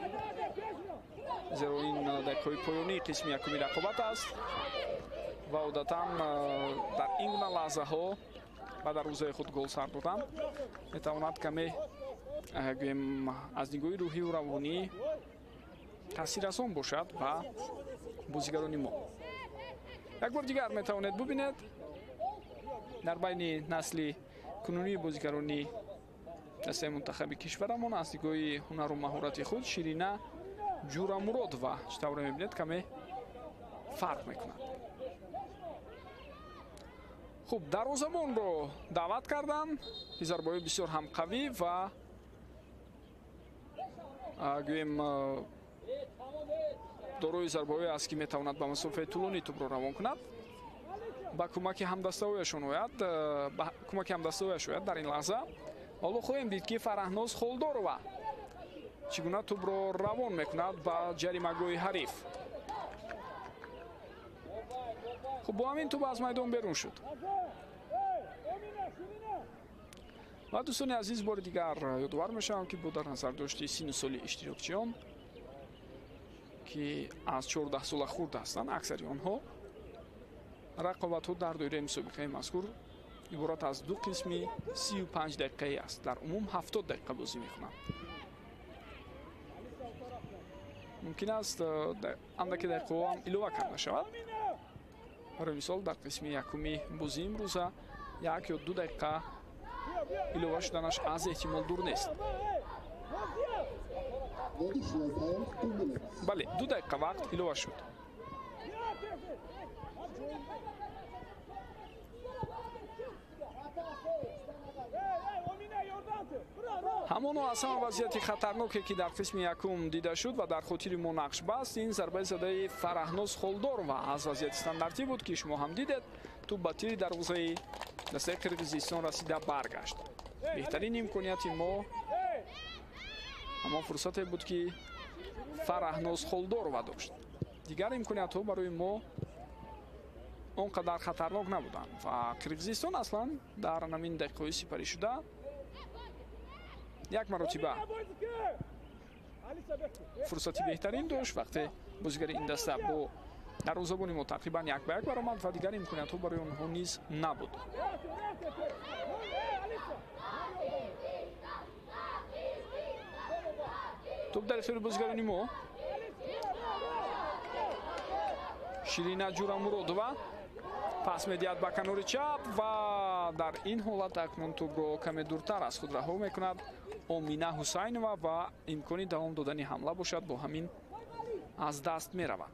зеро ин дақиқаҳои поёнии қисми якуми рақобат аст ва одатан дар ин гуна лаҳзаҳо ба дарвозаи худ гол сар додан метавонад каме, гӯем, аз нигоҳи рӯҳию равонӣ таъсиррасон бошад ба бозигарони мо. Як бор дигар метавонед бубинед, дар байни насли кунунии бозигарони дастаи мунтахаби кишварамон аз нигоҳи ҳунару маҳорати худ Ширина Ҷурамуродова чӣ тавре мебинед каме фарқ мекунад. Хуб, дарвозабонро даъват карданд, ки зарбаҳои бисёр ҳам қавӣ ва гӯем дорои зарбаҳое аст, ки метавонад ба масофаи тӯлонӣ тӯбро равон кунад. Ба кӯмаки ҳамдастаҳояшон ояд, ба кӯмаки ҳамдастаҳояш ояд дар ин лаҳза. Ҳоло хоҳем дид, ки Фараҳноз Холдорова чӣ гуна тӯбро равон мекунад ба ҷаримагоҳи ҳариф. Хуб, бо ҳамин тӯб аз майдон берун шуд. Ва дӯстони азиз, бори дигар ёдовар мешавам, ки бо дар назар дошти синну соли иштирокчиён, ки аз 14 сола хурд ҳастанд, аксари онҳо, рақобатҳо дар доираи мусобиқаи мазкур иборат аз ду қисми 35 дақиқаӣ аст. Дар умум 70 дақиқа бозӣ мекунанд. Мумкин аст андаке дақиқаҳо ҳам илова карда шавад. Барои мисол, дар қисми якуми бозии имрӯза 1 ё 2 дақиқа илова шуданаш аз эҳтимол дур нест. Бале, 2 дақиқа вақт илова шуд. Ҳамоно аз ҳама вазъияти хатарноке, ки дар қисми якум дида шуд ва дар хотири мо нақш баст, ин зарбаи задаи Фараҳноз Холдорова аз вазъияти стандартӣ буд, ки шумо ҳам дидед. Тӯб ба тири дарвозаи дастаи Қирғизистон расида баргашт. Беҳтарин имконияти мо ҳамон фурсате буд, ки Фараҳноз Холдорова дошт. Дигар имкониятҳо барои мо он қадар хатарнок набуданд ва Қирғизистон аслан дар ҳамин дақиқаҳои сипарӣ шуда як маротиба фурсати беҳтарин дошт, вақте бозигари ин даста бо дарвозабони мо тақрибан як ба як баромад ва дигар имкониятҳо барои онҳо низ набуд. Тӯб дар ихтиёри бозигарони мо. Ширина Ҷурамуродова пас медиҳад ба канори чап ва дар ин ҳолат акнун тӯбро каме дуртар аз худ раҳо мекунад Омина Ҳусайнова ва имкони давом додани ҳамла бошад бо ҳамин аз даст меравад.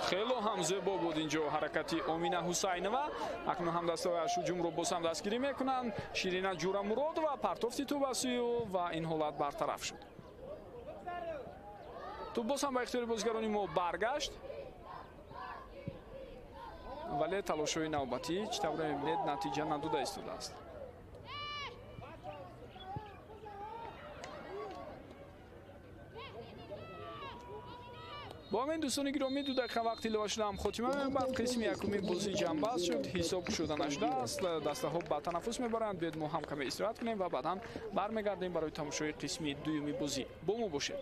Хело ҳам зебо буд инҷо ҳаракати Омина Ҳусайнова. Акнун ҳамдастаҳояш ҳуҷумро боз ҳам дастгирӣ мекунанд. Ширина Ҷурамуродова партофти тӯб аз сӯи ӯ ва ин ҳолат бартараф шуд. Тӯб боз ҳам ба ихтиёри бозигарони мо баргашт, вале талошҳои навбатӣ чӣ тавре мебинед натиҷа надода истодааст. Бо ҳамин дӯстони гиромӣ, 2 дақиқа вақт илова шуда ҳам хотима меёбад. Қисми якуми бозӣ ҷамъбаст шуд, ҳисоб шуда нашудааст. Дастаҳо ба танаффус мебаранд. Биёед мо ҳам каме истироҳат кунем ва баъдан бармегардем барои тамошои қисми дуюми бозӣ. Бо мо бошед.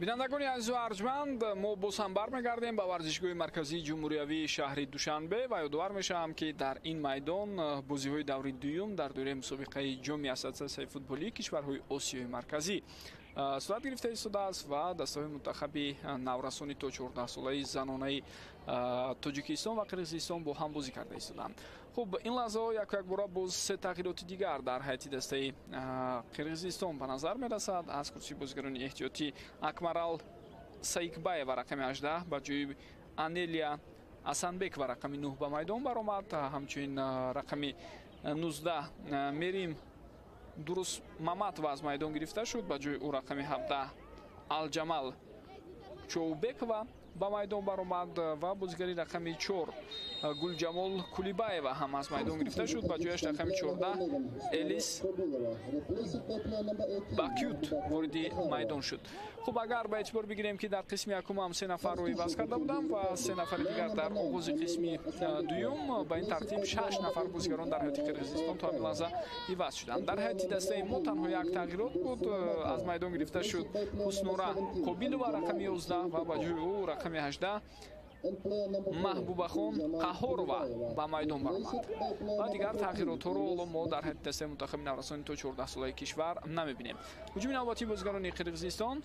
Бинандагони азизу арҷманд, мо боз ҳам бармегардем ба варзишгоҳи марказии ҷумҳуриявии шаҳри Душанбе ва ёдовар мешавам, ки дар ин майдон бозиҳои даври дуюм дар доираи мусобиқаи ҷоми ассотсиатсияи футболии кишварҳои Осиёи Марказӣ сурат гирифта истодааст ва дастаҳои мунтахаби наврасони то 14-солаи занонаи Тоҷикистон ва Қирғизистон бо ҳам бозӣ карда истоданд. Хуб, ин лаҳзаҳо яку якбора боз се тағйироти дигар дар ҳайати дастаи Қирғизистон ба назар мерасад. Аз курсии бозигарони эҳтиётӣ Акмарал Саикбаева рақами 18 ба ҷои Анелия Асанбекова рақами 9 ба майдон баромад. Ҳамчунин рақами 19 Мерим Дурус Маматова аз майдон гирифта шуд, ба ҷои ӯ рақами 17 Алҷамал Чоубекова ба майдон баромад ва бозигари рақами 4 Гулҷамол Кулибаева ҳам аз майдон гирифта шуд, ба ҷояш рақами 14 Элис Бакют вориди майдон шуд. Хуб, агар ба эътибор бигирем, ки дар қисми якум ҳам се нафарро иваз карда будам ва се нафари дигар дар оғози қисми дуюм, ба ин тартиб 6 нафар бозигарон дар ҳайати Қирғизистон то ҳамин лаҳза иваз шуданд. Дар ҳайати дастаи мо танҳо як тағйирот буд. Аз майдон гирифта шуд Ҳуснура Қобилова рақами 11 ва ба ҷои ӯ рақами 18 Маҳбубахон Қаҳорова ба майдон баромад. Ва дигар тағйиротҳоро ҳоло мо дар ҳайати дастаи мунтахаби наврасони то 14-солаи кишвар намебинем. Ҳуҷуми навбатии бозигарони Қирғизистон,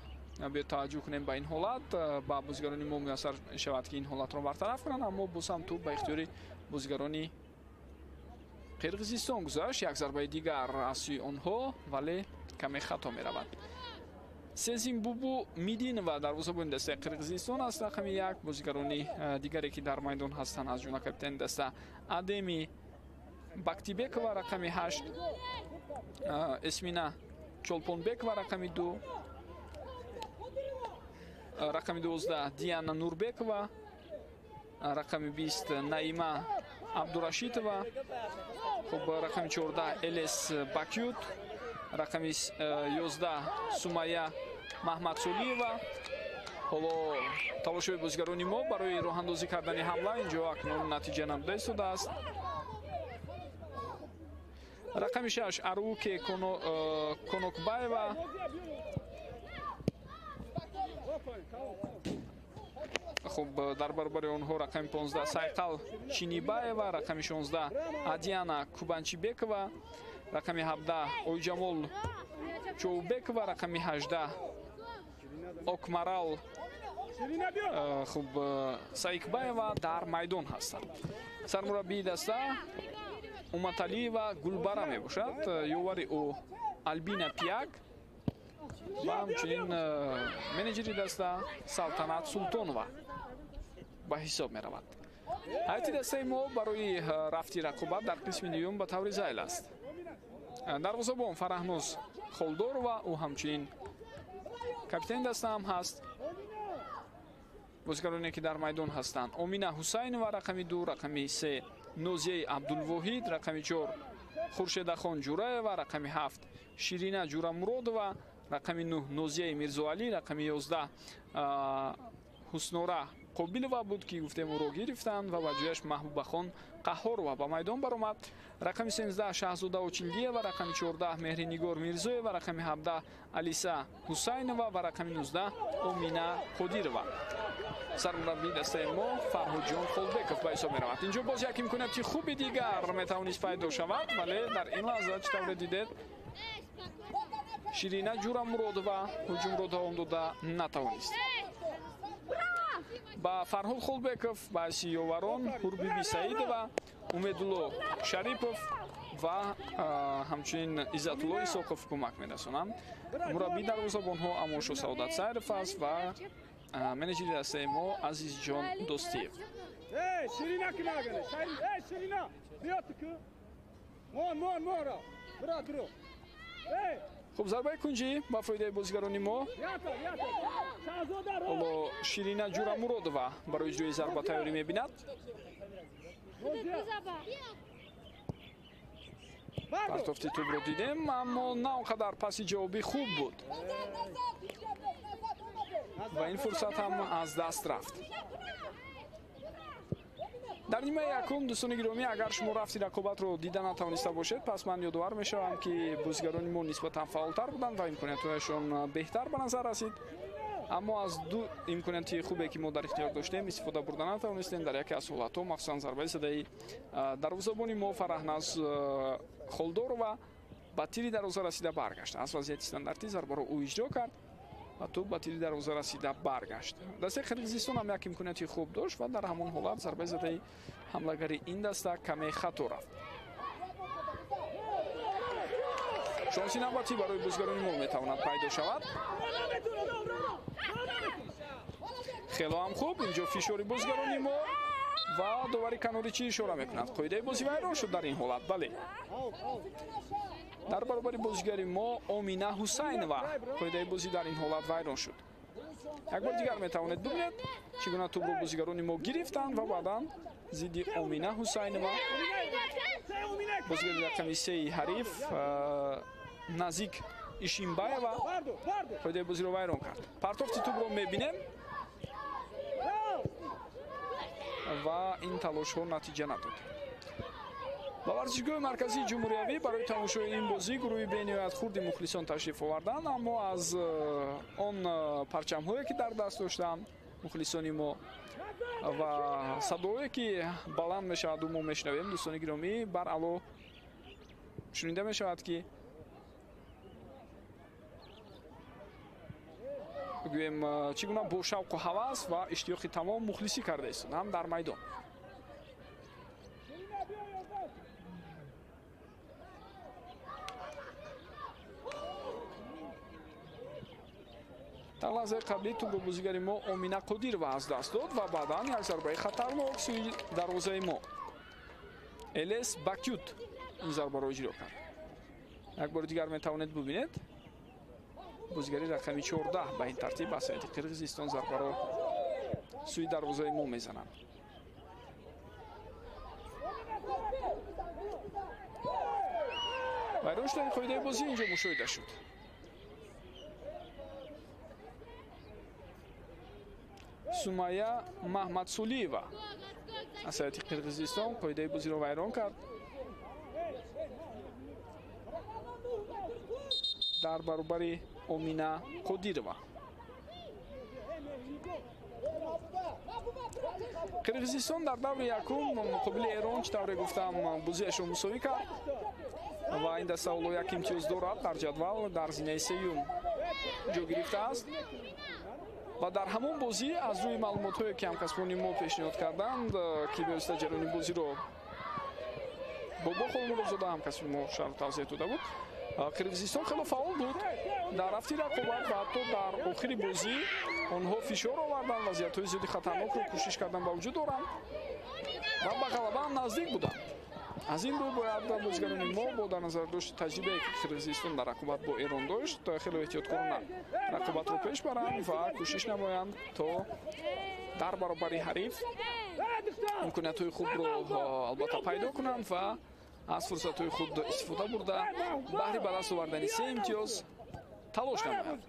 биёед таваҷҷӯҳ кунем ба ин ҳолат. Ба бозигарони мо муяссар шавад, ки ин ҳолатро бартараф кунанд, аммо боз ҳам тӯб ба ихтиёри бозигарони Қирғизистон гузашт. Як зарбаи дигар аз сӯи онҳо, вале каме хато меравад. Сезим Бубу Мидинова дарвозабони дастаи Қирғизистон аст, рақами 1. Бозигарони дигаре, ки дар майдон ҳастанд, аз ҷумла капитани даста Адеми Бактибекова рақами 8, Эсмина Чолпонбекова рақами 2, рақами 12 Диана Нурбекова, рақами 20 Наима Абдурашитова, хуб, рақами 14 Элес Бакют, рақами 11 Сумая Маҳмадсолиева. Ҳоло талошҳои бозигарони мо барои роҳандозӣ кардани ҳамла инҷо акнун натиҷа надода истодааст. Рақами 6 Аруке Конокбаева. Хуб, дар баробари онҳо рақами 15 Сайқал Чинибаева, рақами 16 Адиана Кубанчибекова, рақами 17 Ойҷамол Чоубекова, рақами 18 Окмарал хуб Саикбаева дар майдон ҳастанд. Сармураббии даста Уматалиева Гулбара мебошад, ёвари ӯ Албина Пияк ва ҳамчунин менеҷери даста Салтанат Султонова ба ҳисоб меравад. Ҳайати дастаи мо барои рафти рақобат дар қисми дуюм ба таври зайл аст. Дарвозабон Фараҳноз Холдорова, ӯ ҳамчунин капитани даста ҳам ҳаст. Бозигароне, ки дар майдон ҳастанд: Омина Ҳусайнова рақами 2, рақами 3 Нозияи Абдулвоҳид, рақами 4 Хуршедахон Ҷураева, рақами 7 Ширина Ҷурамуродова, рақами 9 Нозияи Мирзоалӣ, рақами 11 Ҳуснора Қобилова буд, ки гуфтем ӯро гирифтанд ва ба ҷояш Маҳбубахон Қаҳорова ба майдон баромад. Рақами 13 Шаҳзода Очилдиева, рақами 14 Меҳринигор Мирзоева, рақами 17 Алиса Ҳусайнова ва рақами 19 Омина Қодирова. Сармураббии дастаи мо Фарҳодҷон Холбеков ба ҳисоб меравад. Инҷо боз як имконияти хуби дигар метавонист пайдо шавад, вале дар ин лаҳза чӣ тавре дидед, Ширина Ҷурамуродова ҳуҷумро давом дода натавонист. Ба Фарҳод Холбеков, ба ҳайси ёварон Ҳурбиби Саидова, Умедулло Шарипов ва ҳамчунин Иззатулло Исоқов кӯмак мерасонанд. Мураббии дарвозабонҳо Амоншо Саодатсайров аст ва менеҷери дастаи мо Азизҷон Достиев. Хуб, зарбаи кунҷӣ ба фоидаи бозигарони мо. Ҳоло Ширина Ҷурамуродова барои иҷрои зарба тайёрӣ мебинад. Партофти тӯбро дидем, аммо на он қадар паси ҷавобӣ хуб буд ва ин фурсат ҳам аз даст рафт. Дар нимаи якум, дӯстони гиромӣ, агар шумо рафти рақобатро дида натавониста бошед, пас ман ёдовар мешавам, ки бозигарони мо нисбатан фаъолтар буданд ва имкониятҳояшон беҳтар ба назар расид. Аммо аз ду имконияти хубе, ки мо дар ихтиёр доштем, истифода бурда натавонистем. Дар яке аз ҳолатҳо, махсусан зарбаи задаи дарвозабони мо Фараҳназ Холдорова ба тири дарвоза расида баргашт. Аз вазъияти стандартӣ зарбаро ӯ иҷро кард ва тӯб ба тири дарвоза расида баргашт. Дастаи Қирғизистон ҳам як имконияти хуб дошт ва дар ҳамон ҳолат зарбаи задаи ҳамлагари ин даста каме хато рафт. Шонси навбатӣ барои бозигарони мо метавонад пайдо шавад. Хело ҳам хуб, инҷо фишори бозигарони мо ва довари канорӣ чӣ ишора мекунад? Қоидаи бозӣ вайрон шуд дар ин ҳолат. Бале, дар баробари бозигари мо Омина Ҳусайнова қоидаи бозӣ дар ин ҳолат вайрон шуд. Як бор дигар метавонед бибинед, чӣ гуна тӯбро бозигарони мо гирифтанд ва баъдан зидди Омина Ҳусайнова, бозигари рақами сеи ҳариф Назик Ишимбаева, қоидаи бозиро вайрон кард. Партофти тӯбро мебинем ва ин талошҳо натиҷа надод. Ба варзишгоҳи марказии ҷумҳуриявӣ барои тамошои ин бозӣ гурӯҳи бениҳоят хурди мухлисон ташриф оварданд, аммо аз он парчамҳое, ки дар даст доштанд мухлисони мо ва садоое, ки баланд мешаваду мо мешунавем, дӯстони гиромӣ, баръало шунида мешавад, ки гӯем чӣ гуна бо шавқу ҳавас ва иштиёқи тамом мухлисӣ карда истоданд дар майдон. Дар лаҳзаи қаблӣ тӯбро бозигари мо Омина Қодирова аз даст дод ва баъдан як зарбаи хатарнок сӯи дарвозаи мо Элес Бакют ин зарбаро иҷро кард. Як бори дигар метавонед бубинед, бозигари рақами 14 ба ин тартиб аз ҳайати Қирғизистон зарбаро сӯи дарвозаи мо мезананд. Вайрон шудани қоидаи бозӣ инҷо мушоҳида шуд. Сумая Маҳмадсулиева аз ҳайати Қирғизистон қоидаи бозиро вайрон кард. Дар баробари Омина Қодирова. Қирғизистон дар даври якум муқобили Эрон, чӣ тавре гуфтам, бозиашро мусовӣ кард ва ин даста ҳоло як имтиёз дорад дар ҷадвал, дар зинаи сеюм ҷо гирифтааст. Ва дар ҳамон бозӣ аз рӯи маълумотҳое, ки ҳамкасбони мо пешниҳод карданд, ки бевосита ҷараёни бозиро Бобо Холмуродзода ҳамкасби мо шарҳу тавзеҳ дода буд, Қирғизистон хело фаъол буд дар рафти рақобат ва ҳатто дар охири бозӣ онҳо фишор оварданд, вазъиятҳои зиёди хатарнокро кӯшиш кардан ба вуҷуд оранд ва ба ғалаба ҳам наздик буданд. Аз ин рӯ бояд бозигарони мо бо дар назар дошти таҷрибае, ки Қирғизистон дар рақобат бо Эрон дошт, хело эҳтиёткорона рақобатро пеш баранд ва кӯшиш намоянд, то дар баробари ҳариф имкониятҳои хубро албатта пайдо кунанд ва аз фурсатҳои худ истифода бурда баҳри ба даст овардани се имтиёз талош намоянд.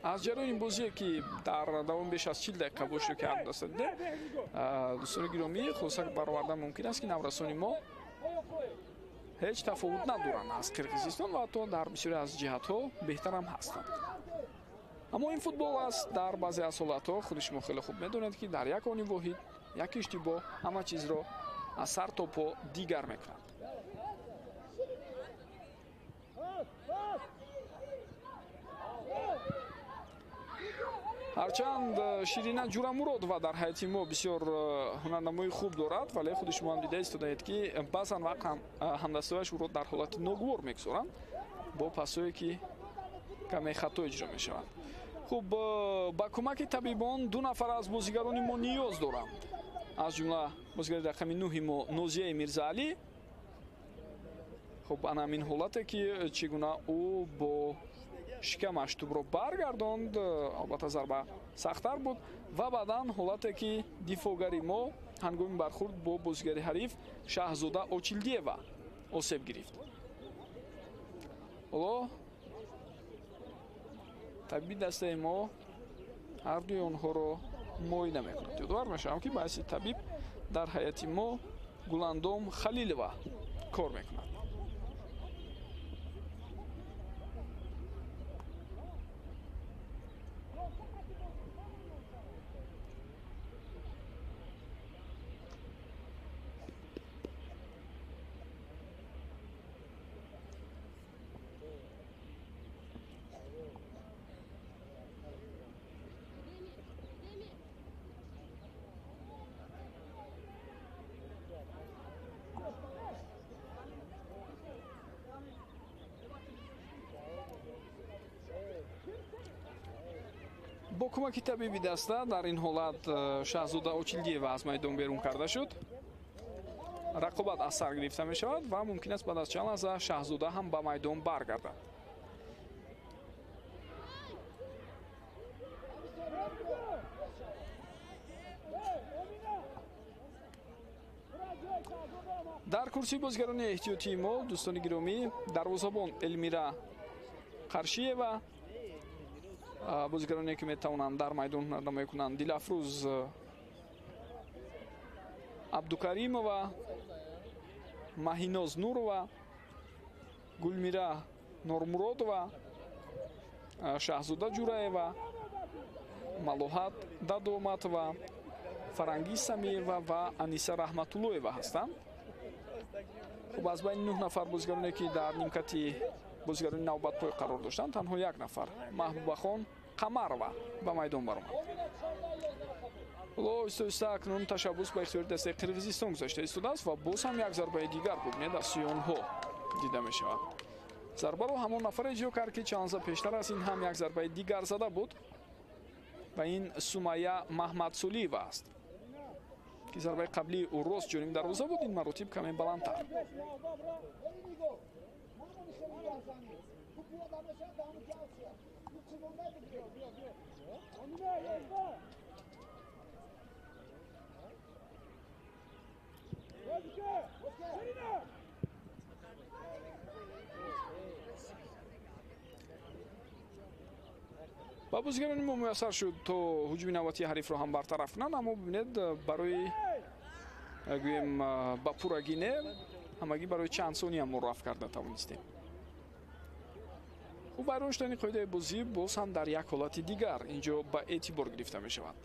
Аз ҷараёни бозие, ки дар давоми беш аз 40 дақиқа бошед, ки ҳар даста дидем, дӯстони гиромӣ, хулоса баровардан мумкин аст, ки наврасони мо ҳеҷ тафовут надоранд аз Қирғизистон ва ҳатто дар бисёре аз ҷиҳатҳо беҳтарам ҳастанд. Аммо ин футбол аст. Дар баъзе аз ҳолатҳо худи шумо хеле хуб медонед, ки дар як они воҳид як иштибоҳ ҳама чизро аз сар то по дигар мекунад. Ҳарчанд Ширина Ҷурамуродова дар ҳайати мо бисёр ҳунарнамои хуб дорад, вале худи шумо ҳам дида истодаед, ки баъзан вақт ҳамдастояш ӯро дар ҳолати ногувор мегузоранд бо пасое, ки каме хато иҷро мешаванд. Хуб, ба кӯмаки табибон ду нафар аз бозигарони мо ниёз доранд, аз ҷумла бозигари рақами нӯҳи мо Нозияи Мирзаалӣ. Хуб, ана ҳамин ҳолате, ки чӣ гуна ӯ бо шикамаш тӯбро баргардонд, албатта зарба сахттар буд, ва баъдан ҳолате, ки дифоъгари мо ҳангоми бархурд бо бозигари ҳариф Шаҳзода Очилдиева осеб гирифт. Ҳоло табиби дастаи мо ҳардуи онҳоро муоина мекунад. Ёдовар мешавам, ки ба ҳайси табиб дар ҳайати мо Гуландом Халилова кор мекунад. Бо кӯмаки табиби даста дар ин ҳолат Шаҳзода Очилдиева аз майдон берун карда шуд. Рақобат аз сар гирифта мешавад ва мумкин аст баъд аз чанд лаҳза Шаҳзода ҳам ба майдон баргардад. Дар курсии бозигарони эҳтиётии мо, дӯстони гиромӣ, дарвозабон Элмира Қаршиева, бозигароне ки метавонанд дар майдон ҳунарнамоӣ кунанд Дилафрӯз Абдукаримова, Маҳиноз Нурова, Гулмира Нормуродова, Шаҳзода Ҷураева, Малоҳат Дадоматова, Фарангиз Самиева ва Аниса Раҳматуллоева ҳастанд. Хуб, аз байни 9 нафар бозигароне ки дар нимкати бозигарони навбатпой қарор доштанд, танҳо як нафар, Маҳбубахон Қамарова, ба майдон баромад. Ҳоло оҳиста оҳиста акнун ташаббус ба ихтиёри дастаи Қирғизистон гузашта истодааст ва боз ҳам як зарбаи дигар бубинед аз сӯи онҳо дида мешавад. Зарбаро ҳамон нафаре иҷро кард, ки чанд лаҳза пештар аз ин ҳам як зарбаи дигар зада буд ва ин Сумая Маҳмадсулиева аст, ки зарбаи қаблии ӯ рост ҷониби дарвоза буд, ин маротиб каме баландтар. Ба бозигарони мо муяссар шуд то ҳуҷуми навбатии ҳарифро ҳам бартараф кунанд, аммо бибинед, барои гӯем ба пуррагӣ не, ҳамагӣ барои чанд сония мо рафт карда тавонистем. Хуб, вайрон шудани қоидаи бозӣ боз ҳам дар як ҳолати дигар инҷо ба эътибор гирифта мешавад.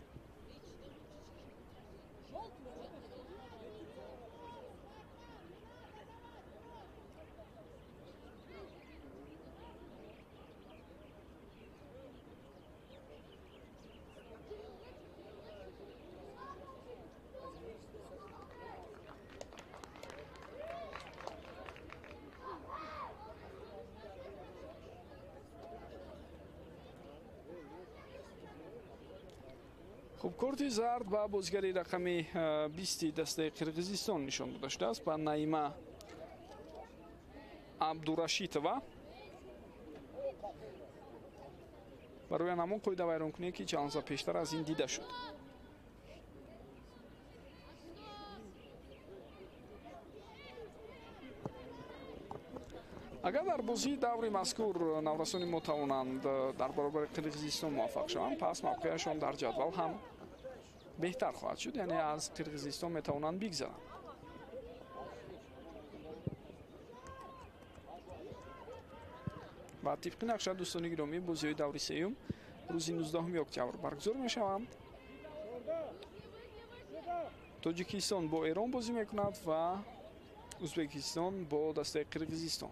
Хуб, корти зард ба бозигари рақами 20 дастаи Қирғизистон нишон дода шудааст, ба Наима Абдурашитова. Барои ҳамон қоида вайронкуние, ки чанд лаҳза пештар аз ин дида шуд. Агар дар бозии даври мазкур наврасони мо тавонанд дар баробари Қирғизистон муваффақ шаванд, пас мавқеашон дар ҷадвал ҳам беҳтар хоҳад шуд, яъне аз Қирғизистон метавонанд бигзаранд. Ва тибқи нақша, дӯстони гиромӣ, бозиҳои даври сеюм рӯзи 19 октябр баргузор мешаванд. Тоҷикистон бо Эрон бозӣ мекунад ва Ӯзбекистон бо дастаи Қирғизистон.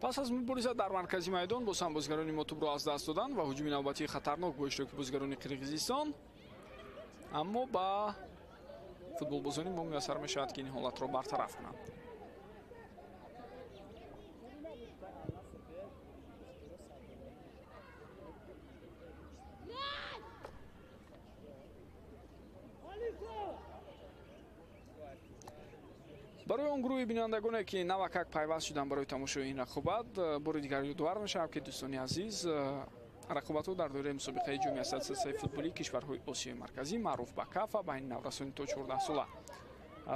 Пас аз мубориза дар маркази майдон боз ҳам бозигарони мо тӯбро аз даст доданд ва ҳуҷуми навбатии хатарнок бо иштироки бозигарони Қирғизистон, аммо ба футболбозони мо муяссар мешавад, ки ин ҳолатро бартараф кунанд. Барои он гурӯҳи бинандагоне, ки навакак пайваст шуданд барои тамошои ин рақобат, бори дигар ёдовар мешавам, ки дӯстони азиз, рақобатҳо дар доираи мусобиқаи ҷоми ассотсиатсияи футболии кишварҳои Осиёи Марказӣ маъруф ба КАФА байни наврасони то 14 сола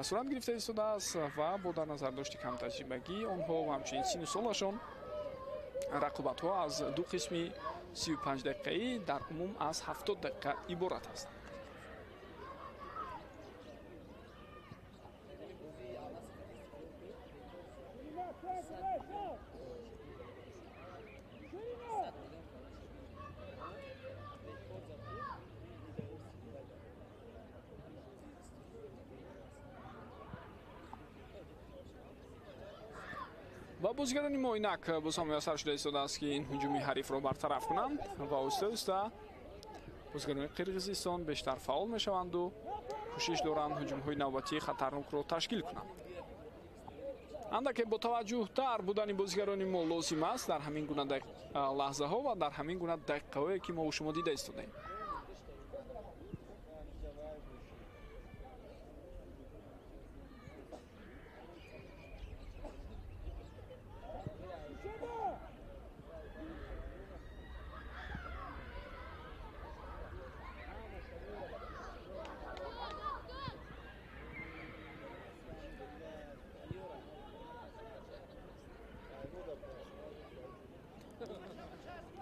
сурат гирифта истодааст ва бо дар назар дошти камтаҷрибагии онҳо ва ҳамчунин синну солашон Рақобатҳо аз ду қисми 35 дақиқаӣ дар умум аз 70 дақиқа иборат аст. Ва бозигарони мо инак боз ҳам муяссар шуда истодааст, ки ин ҳуҷуми ҳарифро бартараф кунанд ва оҳиста оҳиста бозигарони Қирғизистон бештар фаъол мешаванду кӯшиш доранд ҳуҷумҳои навбатии хатарнокро ташкил кунанд. Андаке бо таваҷҷӯҳтар будани бозигарони мо лозим аст дар ҳамин гуна лаҳзаҳо ва дар ҳамин гуна дақиқаҳое, ки мо шумо дида истодаем.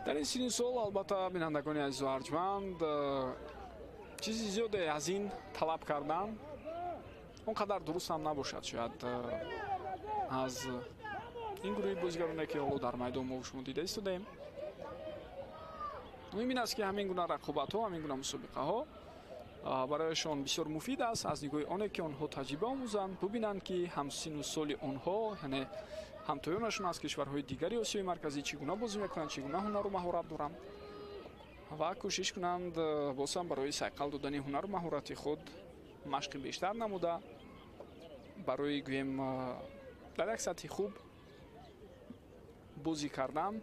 Дар ин синни сол, албатта, бинандагони азизу арҷманд, чизи зиёде аз ин талаб кардан он қадар дуруст ҳам набошад. Шояд аз ин гурӯҳи бозигароне, ки ҳоло дар майдон мо шумо дида истодаем, муҳим ин аст, ки ҳамин гуна рақобатҳо, ҳамин гуна мусобиқаҳо барояшон бисёр муфид аст аз нигоҳи оне, ки онҳо таҷриба омӯзанд, бубинанд, ки ҳамсину соли онҳо, яъне ҳамтоёнашон аз кишварҳои дигари Осиёи Марказӣ чӣ гуна бозӣ мекунанд, чӣ гуна ҳунару маҳорат доранд ва кӯшиш кунанд боз ҳам барои сайқал додани ҳунару маҳорати худ машқи бештар намуда, барои гӯем дар як сатҳи хуб бозӣ кардан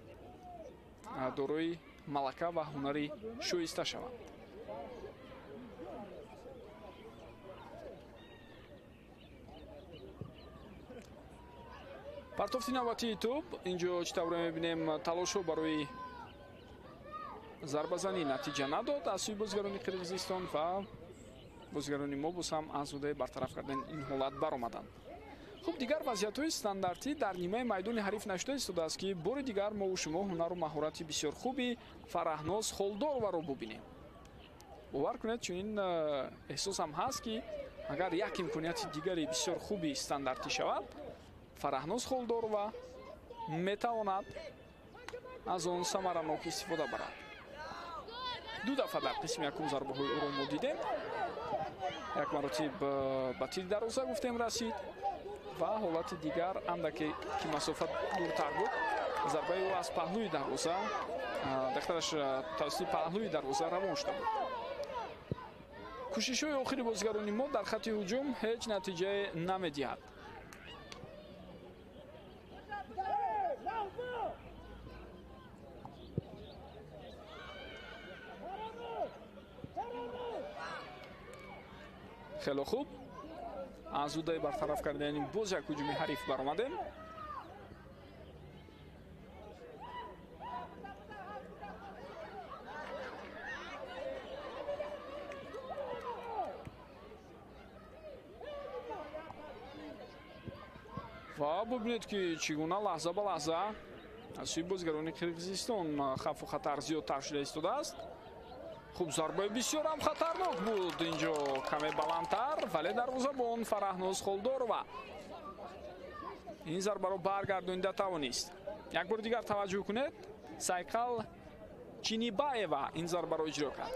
дорои малака ва ҳунари шоиста шаванд. Партофти навбатии тӯб. Инҷо чӣ тавре мебинем, талошҳо барои зарбазанӣ натиҷа надод аз сӯи бозигарони Қирғизистон ва бозигарони мо боз ҳам аз ҳудаи бартараф кардани ин ҳолат баромаданд. Хуб, дигар вазъиятҳои стандартӣ дар нимаи майдони ҳариф нашуда истодааст, ки бори дигар мову шумо ҳунару маҳорати бисёр хуби Фараҳноз Холдорваро бубинем. Бовар кунед, чунин эҳсосам ҳаст, ки агар як имконияти дигари бисёр хуби стандартӣ шавад, Фараҳноз Холдорова метавонад аз он самаранок истифода барад. Ду дафъа дар қисми якум зарбаҳои ӯро мо дидем. Як маротиб ба тири дарвоза гуфтем расид ва ҳолати дигар андаке ки масофа дуртар буд, зарбаи ӯ аз паҳлӯи дарвоза, дақтараш тавассути паҳлӯи дарвоза равон шуда буд. Кӯшишҳои охири бозигарони мо дар хатти ҳуҷум ҳеҷ натиҷае намедиҳад. Хело хуб, аз ҳудаи бартараф кардани боз як ҳуҷуми ҳариф баромадем. Ва бубинед, ки чӣ гуна лаҳза ба лаҳза аз сӯи бозигарони Қирғизистон хавфу хатар зиёдтар шуда истодааст. Хуб, зарбаи бисёр ҳам хатарнок буд, инҷо каме баландтар, вале дарвозабон Фараҳноз Холдорова ин зарбаро баргардонида тавонист. Як бори дигар таваҷҷӯҳ кунед, Сайқал Чинибаева ин зарбаро иҷро кард.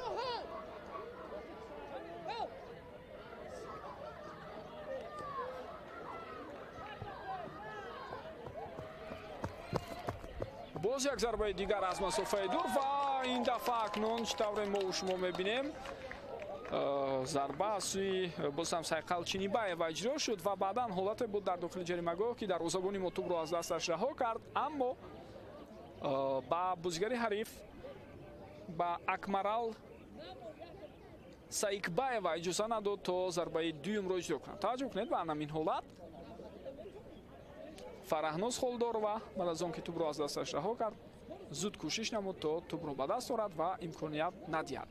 Боз як зарбаи дигар аз масофаи дур ва ин дафъа акнун чӣ тавре мо шумо мебинем, зарба аз сӯи боз ҳам Сайқал Чинибаева иҷро шуд ва баъдан ҳолате буд дар дохили ҷаримагоҳ, ки дарвозабони мо тӯбро аз дасташ раҳо кард, аммо ба бозигари ҳариф, ба Акмарал Саикбаева иҷоза надод то зарбаи дуюмро иҷро кунад. Таваҷҷӯҳ кунед ба ҳамин ҳолат. Фараҳноз Холдорова баъд аз он ки тӯбро аз дасташ раҳо кард, зуд кӯшиш намуд то тӯбро ба даст орад ва имконият надиҳад.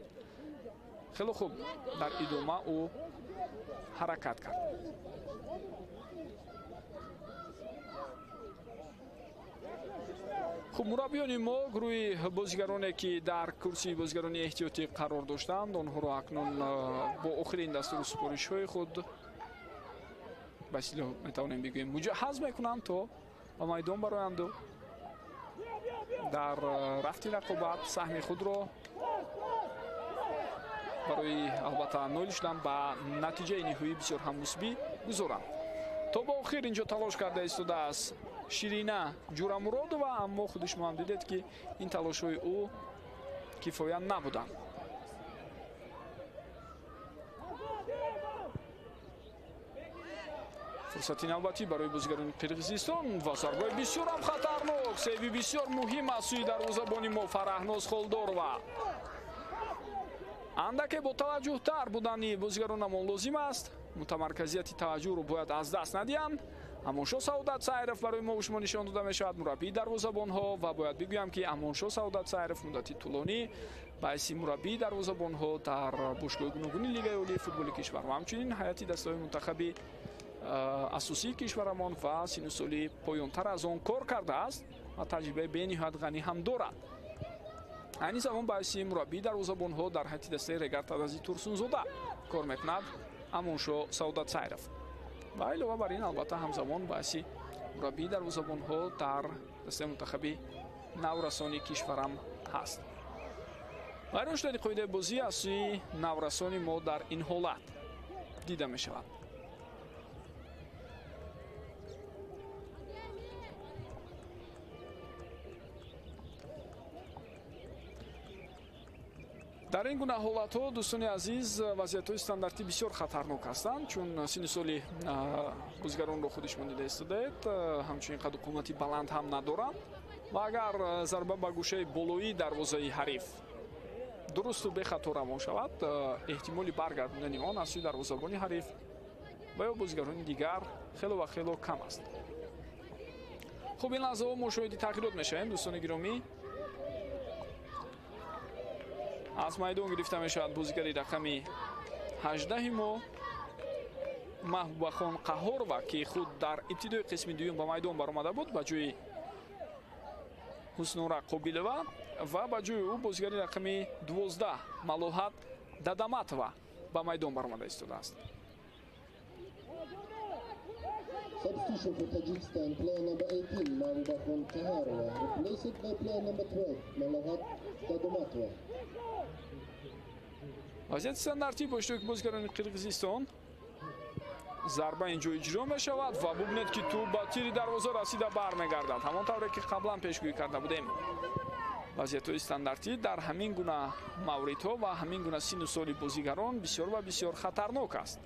Хеле хуб дар идома ӯ ҳаракат кард. Хуб, мураббиёни мо гурӯҳи бозигароне ки дар курсии бозигарони эҳтиётӣ қарор доштанд, онҳоро акнун бо охирин дастуру супоришҳои худ ба истилоҳ метавонем бигӯем муҷаҳҳаз мекунанд то ба майдон бароянду дар рафти рақобат саҳми худро барои албатта ноил шудан ба натиҷаи ниҳоӣ бисёр ҳам мусбӣ гузоранд. То ба охир инҷо талош карда истодааст Ширина Ҷурамуродова, аммо худи шумо ҳам дидед ки ин талошҳои ӯ кифоя набуданд. Фурсати навбатӣ барои бозигарони Қирғизистон ва зарбаи бисёр ҳам хатарнок, сейви бисёр муҳим аз сӯи дарвозабони мо Фараҳноз Холдорова. Андаке бо таваҷҷӯҳтар будани бозигаронамон лозим аст. Мутамарказияти таваҷҷӯҳро бояд аз даст надиҳанд. Амоншо Саодат Сайров барои мо шумо нишон дода мешавад, мураббии дарвозабонҳо, ва бояд бигӯям ки Амоншо Саодат Сайров муддати тӯлонӣ ба ҳайси мураббии дарвозабонҳо дар бошгоҳи гуногуни Лигаи олии футболи кишвар ва ҳамчунин ҳайати дастаҳои мунтахаби асосии кишварамон ва сину соли поёнтар аз он кор кардааст ва таҷрибаи бениҳоят ғанӣ ҳам дорад. Айни замон ба ҳайси мураббии дарвозабонҳо дар ҳайати дастаи Регар Тадази Турсунзода кор мекунад Амоншо Саодат Сайров. Ва илова бар ин албатта ҳамзамон ба ҳайси мураббии дарвозабонҳо дар дастаи мунтахаби наврасони кишварам ҳаст. Вайрон шудани қоидаи бозӣ аз сӯи наврасони мо дар ин ҳолат дида мешавад. Дар ин гуна ҳолатҳо, дӯстони азиз, вазъиятҳои стандартӣ бисёр хатарнок ҳастанд, чун синни соли бозигаронро худи шумо дида истодаед, ҳамчунин қаду қомати баланд ҳам надоранд ва агар зарба ба гӯшаи болоии дарвозаи ҳариф дурусту бехато равон шавад, эҳтимоли баргардондани он аз сӯи дарвозабони ҳариф ва ё бозигарони дигар хело ва хело кам аст. Хуб, ин лаҳзаҳо мо шоҳиди тағйирот мешавем, дӯстони гиромӣ. Аз майдон гирифта мешавад бозигари рақами 18 мо Маҳбубахон Қаҳорова, ки худ дар ибтидои қисми дуюм ба майдон баромада буд ба ҷои Ҳуснура Қобилова ва ба ҷои ӯ бозигари рақами 12 Малоҳат Дадаматова ба майдон баромада истодааст. Substitution for Tajikistan, player number 18, Mahbubakhon Qaharova, replaced by player number 12, Malohat Dadomatova. Вазъияти стандартӣ бо иштироки бозигарони Қирғизистон. Зарба инҷо иҷро мешавад ва бубинед ки тӯб ба тири дарвоза расида бармегардад. Ҳамон тавре ки қаблан пешгӯӣ карда будем. Вазъиятҳои стандартӣ дар ҳамин гуна мавридҳо ва ҳамин гуна сину соли бозигарон бисёр ва бисёр хатарнок аст.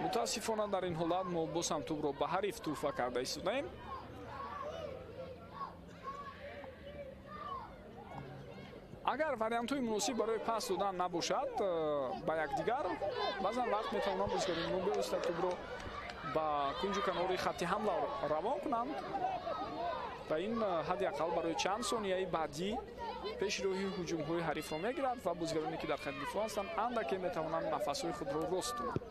Мутаассифона дар ин ҳолат мо боз ҳам тӯбро ба ҳариф тӯҳфа карда истодаем. Агар вариантҳои муносиб барои пас додан набошад ба якдигар, баъзан вақт метавонанд бозигарони мо бевосита тӯбро ба кунҷу канори хатти ҳамла равон кунанд ва ин ҳадди ақал барои чанд сонияи баъдӣ пеши роҳи ҳуҷумҳои ҳарифро мегирад ва бозигароне ки дар хатти дифоъ ҳастанд андаке метавонанд нафасҳои худро рост кунанд.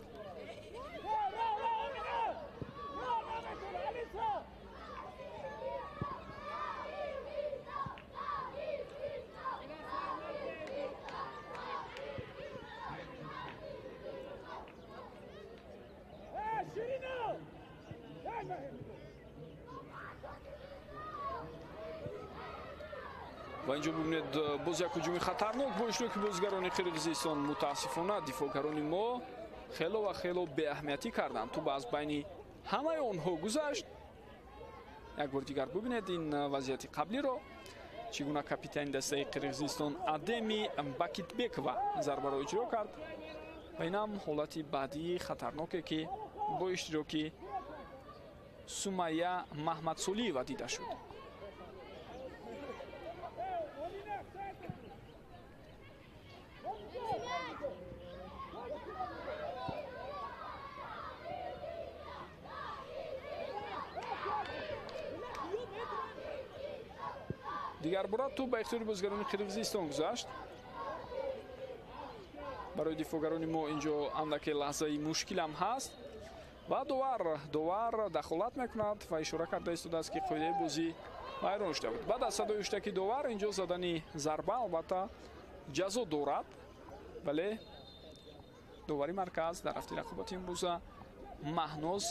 Ва инҷо бубинед боз як ҳуҷуми хатарнок бо иштироки бозигарони Қирғизистон. Мутаассифона дифоъгарони мо хело ва хело беаҳамиятӣ карданд. Тӯб аз байни ҳамаи онҳо гузашт. Як бор дигар бубинед ин вазъияти қаблиро. Чӣ гуна капитани дастаи Қирғизистон Адеми Бакитбекова зарбаро иҷро кард ва инам ҳолати баъдии хатарноке ки бо иштироки Сумайя Маҳмадсолиева дида шуд. Дигар бора тӯб ба ихтиёри бозигарони Қирғизистон гузашт. Барои дифоъгарони мо инҷо андаке лаҳзаи мушкилам ҳаст ва довар дахолат мекунад ва ишора карда истодааст, ки қоидаи бозӣ вайрон шуда буд. Баъд аз садои ҳуштаки довар инҷо задани зарба албатта ҷазо дорад, вале довари марказ дар рафти рақобати имрӯза Маҳноз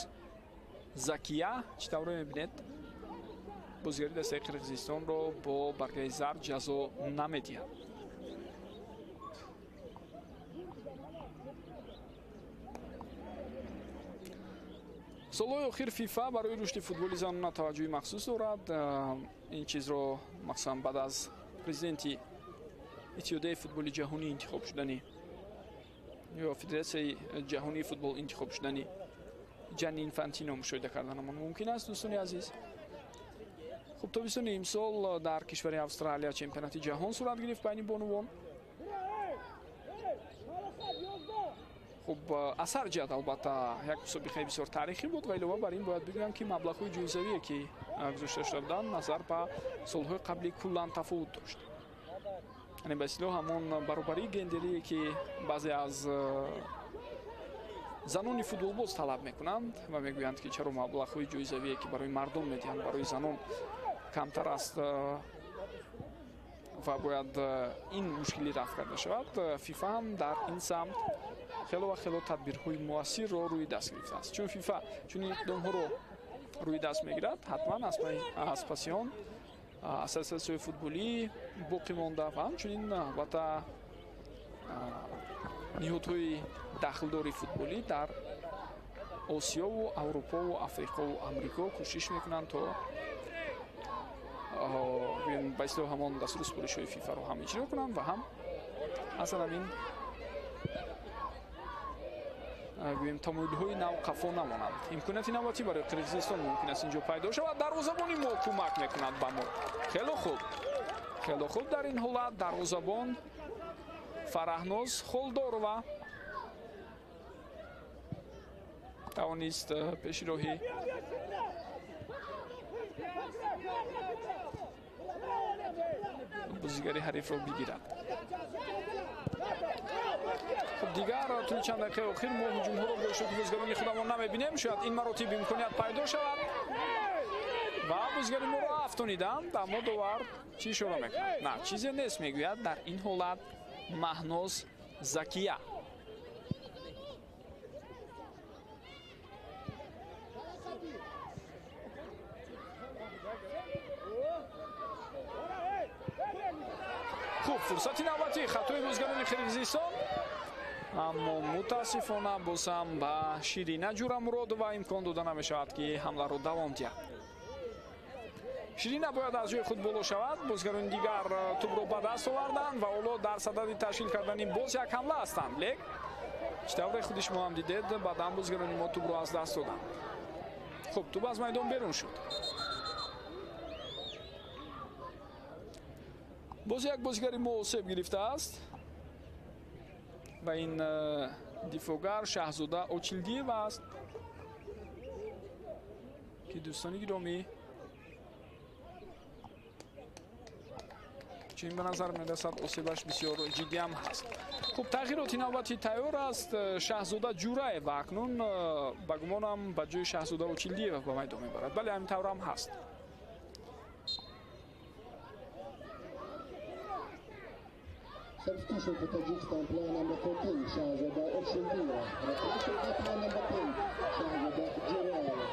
Закия чӣ тавре мебинед, бозигари дастаи Қирғизистонро бо баргаи зард ҷазо намедиҳад. Солҳои охир ФИФА барои рушди футболи занона таваҷҷӯҳи махсус дорад. Ин чизро махсусан баъд аз президенти Иттиҳодияи футболи ҷаҳонӣ интихоб шудани ё Федератсияи ҷаҳонии футбол интихоб шудани Ҷанни Инфантино мушоҳида карданамон мумкин аст, дӯстони азиз. Хуб, тобистони имсол дар кишвари Австралия чемпионати ҷаҳон сурат гирифт байни бонувон. Хуб, аз ҳар ҷиҳат албатта як мусобиқаи бисёр таърихӣ буд ва илова бар ин бояд бигӯям, ки маблағҳои ҷоизавие, ки гузошта шуда буданд, назар ба солҳои қаблӣ куллан тафовут дошт. Яъне ба истилоҳ ҳамон баробарии гендерие, ки баъзе аз занони футболбоз талаб мекунанд ва мегӯянд, ки чаро маблағҳои ҷоизавие, ки барои мардон медиҳанд, барои занон камтар аст ва бояд ин мушкилӣ рафъ карда шавад. ФИФА ҳам дар ин самт хело ва хело тадбирҳои муассирро рӯи даст гирифтааст. Чун ФИФА чунин иқдомҳоро рӯи даст мегирад, ҳатман аз паси он ассотсиатсияҳои футболӣ боқӣ монда ва ҳамчунин албатта ниҳодҳои дахлдори футболӣ дар Осиёву Аврупову Африқову Амрико кӯшиш мекунанд, то ба истилоҳ ҳамон дастуру супоришҳои ФИФАро ҳам иҷро кунанд ва ҳам аслан ҳамин гӯем тамоилҳои нав қафо намонанд. Имконияти навбатӣ барои Қирғизистон мумкин аст инҷо пайдо шавад. Дарвозабони мо кӯмак мекунад ба мо. Хело хуб, хело хуб. Дар ин ҳолат дарвозабон Фараҳноз Холдорова тавонист пеши роҳи бозигари ҳарифро бигирад. Хуб, дигар тӯли чанд дақиқаи охир мо ҳуҷумҳоро бо иштироки бозигарони худамон намебинем. Шояд ин маротиб имконият пайдо шавад ва бозигари моро афтониданд, аммо довар чӣ ишора мекунад? На, чизе нест, мегӯяд дар ин ҳолат Маҳноз Закия. Хуб, фурсати навбатӣ, хатои бозигарони Қирғизистон, аммо мутаассифона боз ҳам ба Ширина Ҷурамуродова имкон дода намешавад, ки ҳамларо давом диҳад. Ширина бояд аз ҷои худ боло шавад. Бозигарони дигар тӯбро ба даст оварданд ва ҳоло дар садади ташкил кардани боз як ҳамла ҳастанд. Лек чӣ тавре худи шумо ҳам дидед, баъдан бозигарони мо тӯбро аз даст доданд. Хуб, тӯб аз майдон берун шуд. Боз як бозигари мо осеб гирифтааст ва ин дифоъгар Шаҳзода Очилдиева аст, ки дӯстони гиромӣ чунин ба назар мерасад осебаш бисёр ҷиддиам ҳаст. Хуб, тағйироти навбатӣ тайёр аст. Шаҳзода Ҷураева акнун ба гумонам ба ҷои Шаҳзода Очилдиева ба майдон мебарад. Бале, ҳамин таврам ҳаст. Substitution for Tajikistan, player number 14, Shahzoda Ochildieva. Replaced by player number 10, Shahzoda Juraeva.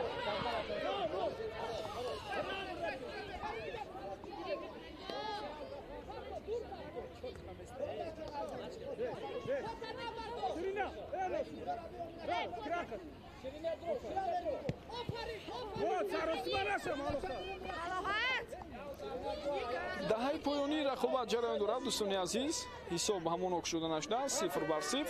Даҳаи поёнии рақобат ҷараён дорад, дӯстони азиз. Ҳисоб ҳамон ок шуда нашудааст, 0-0.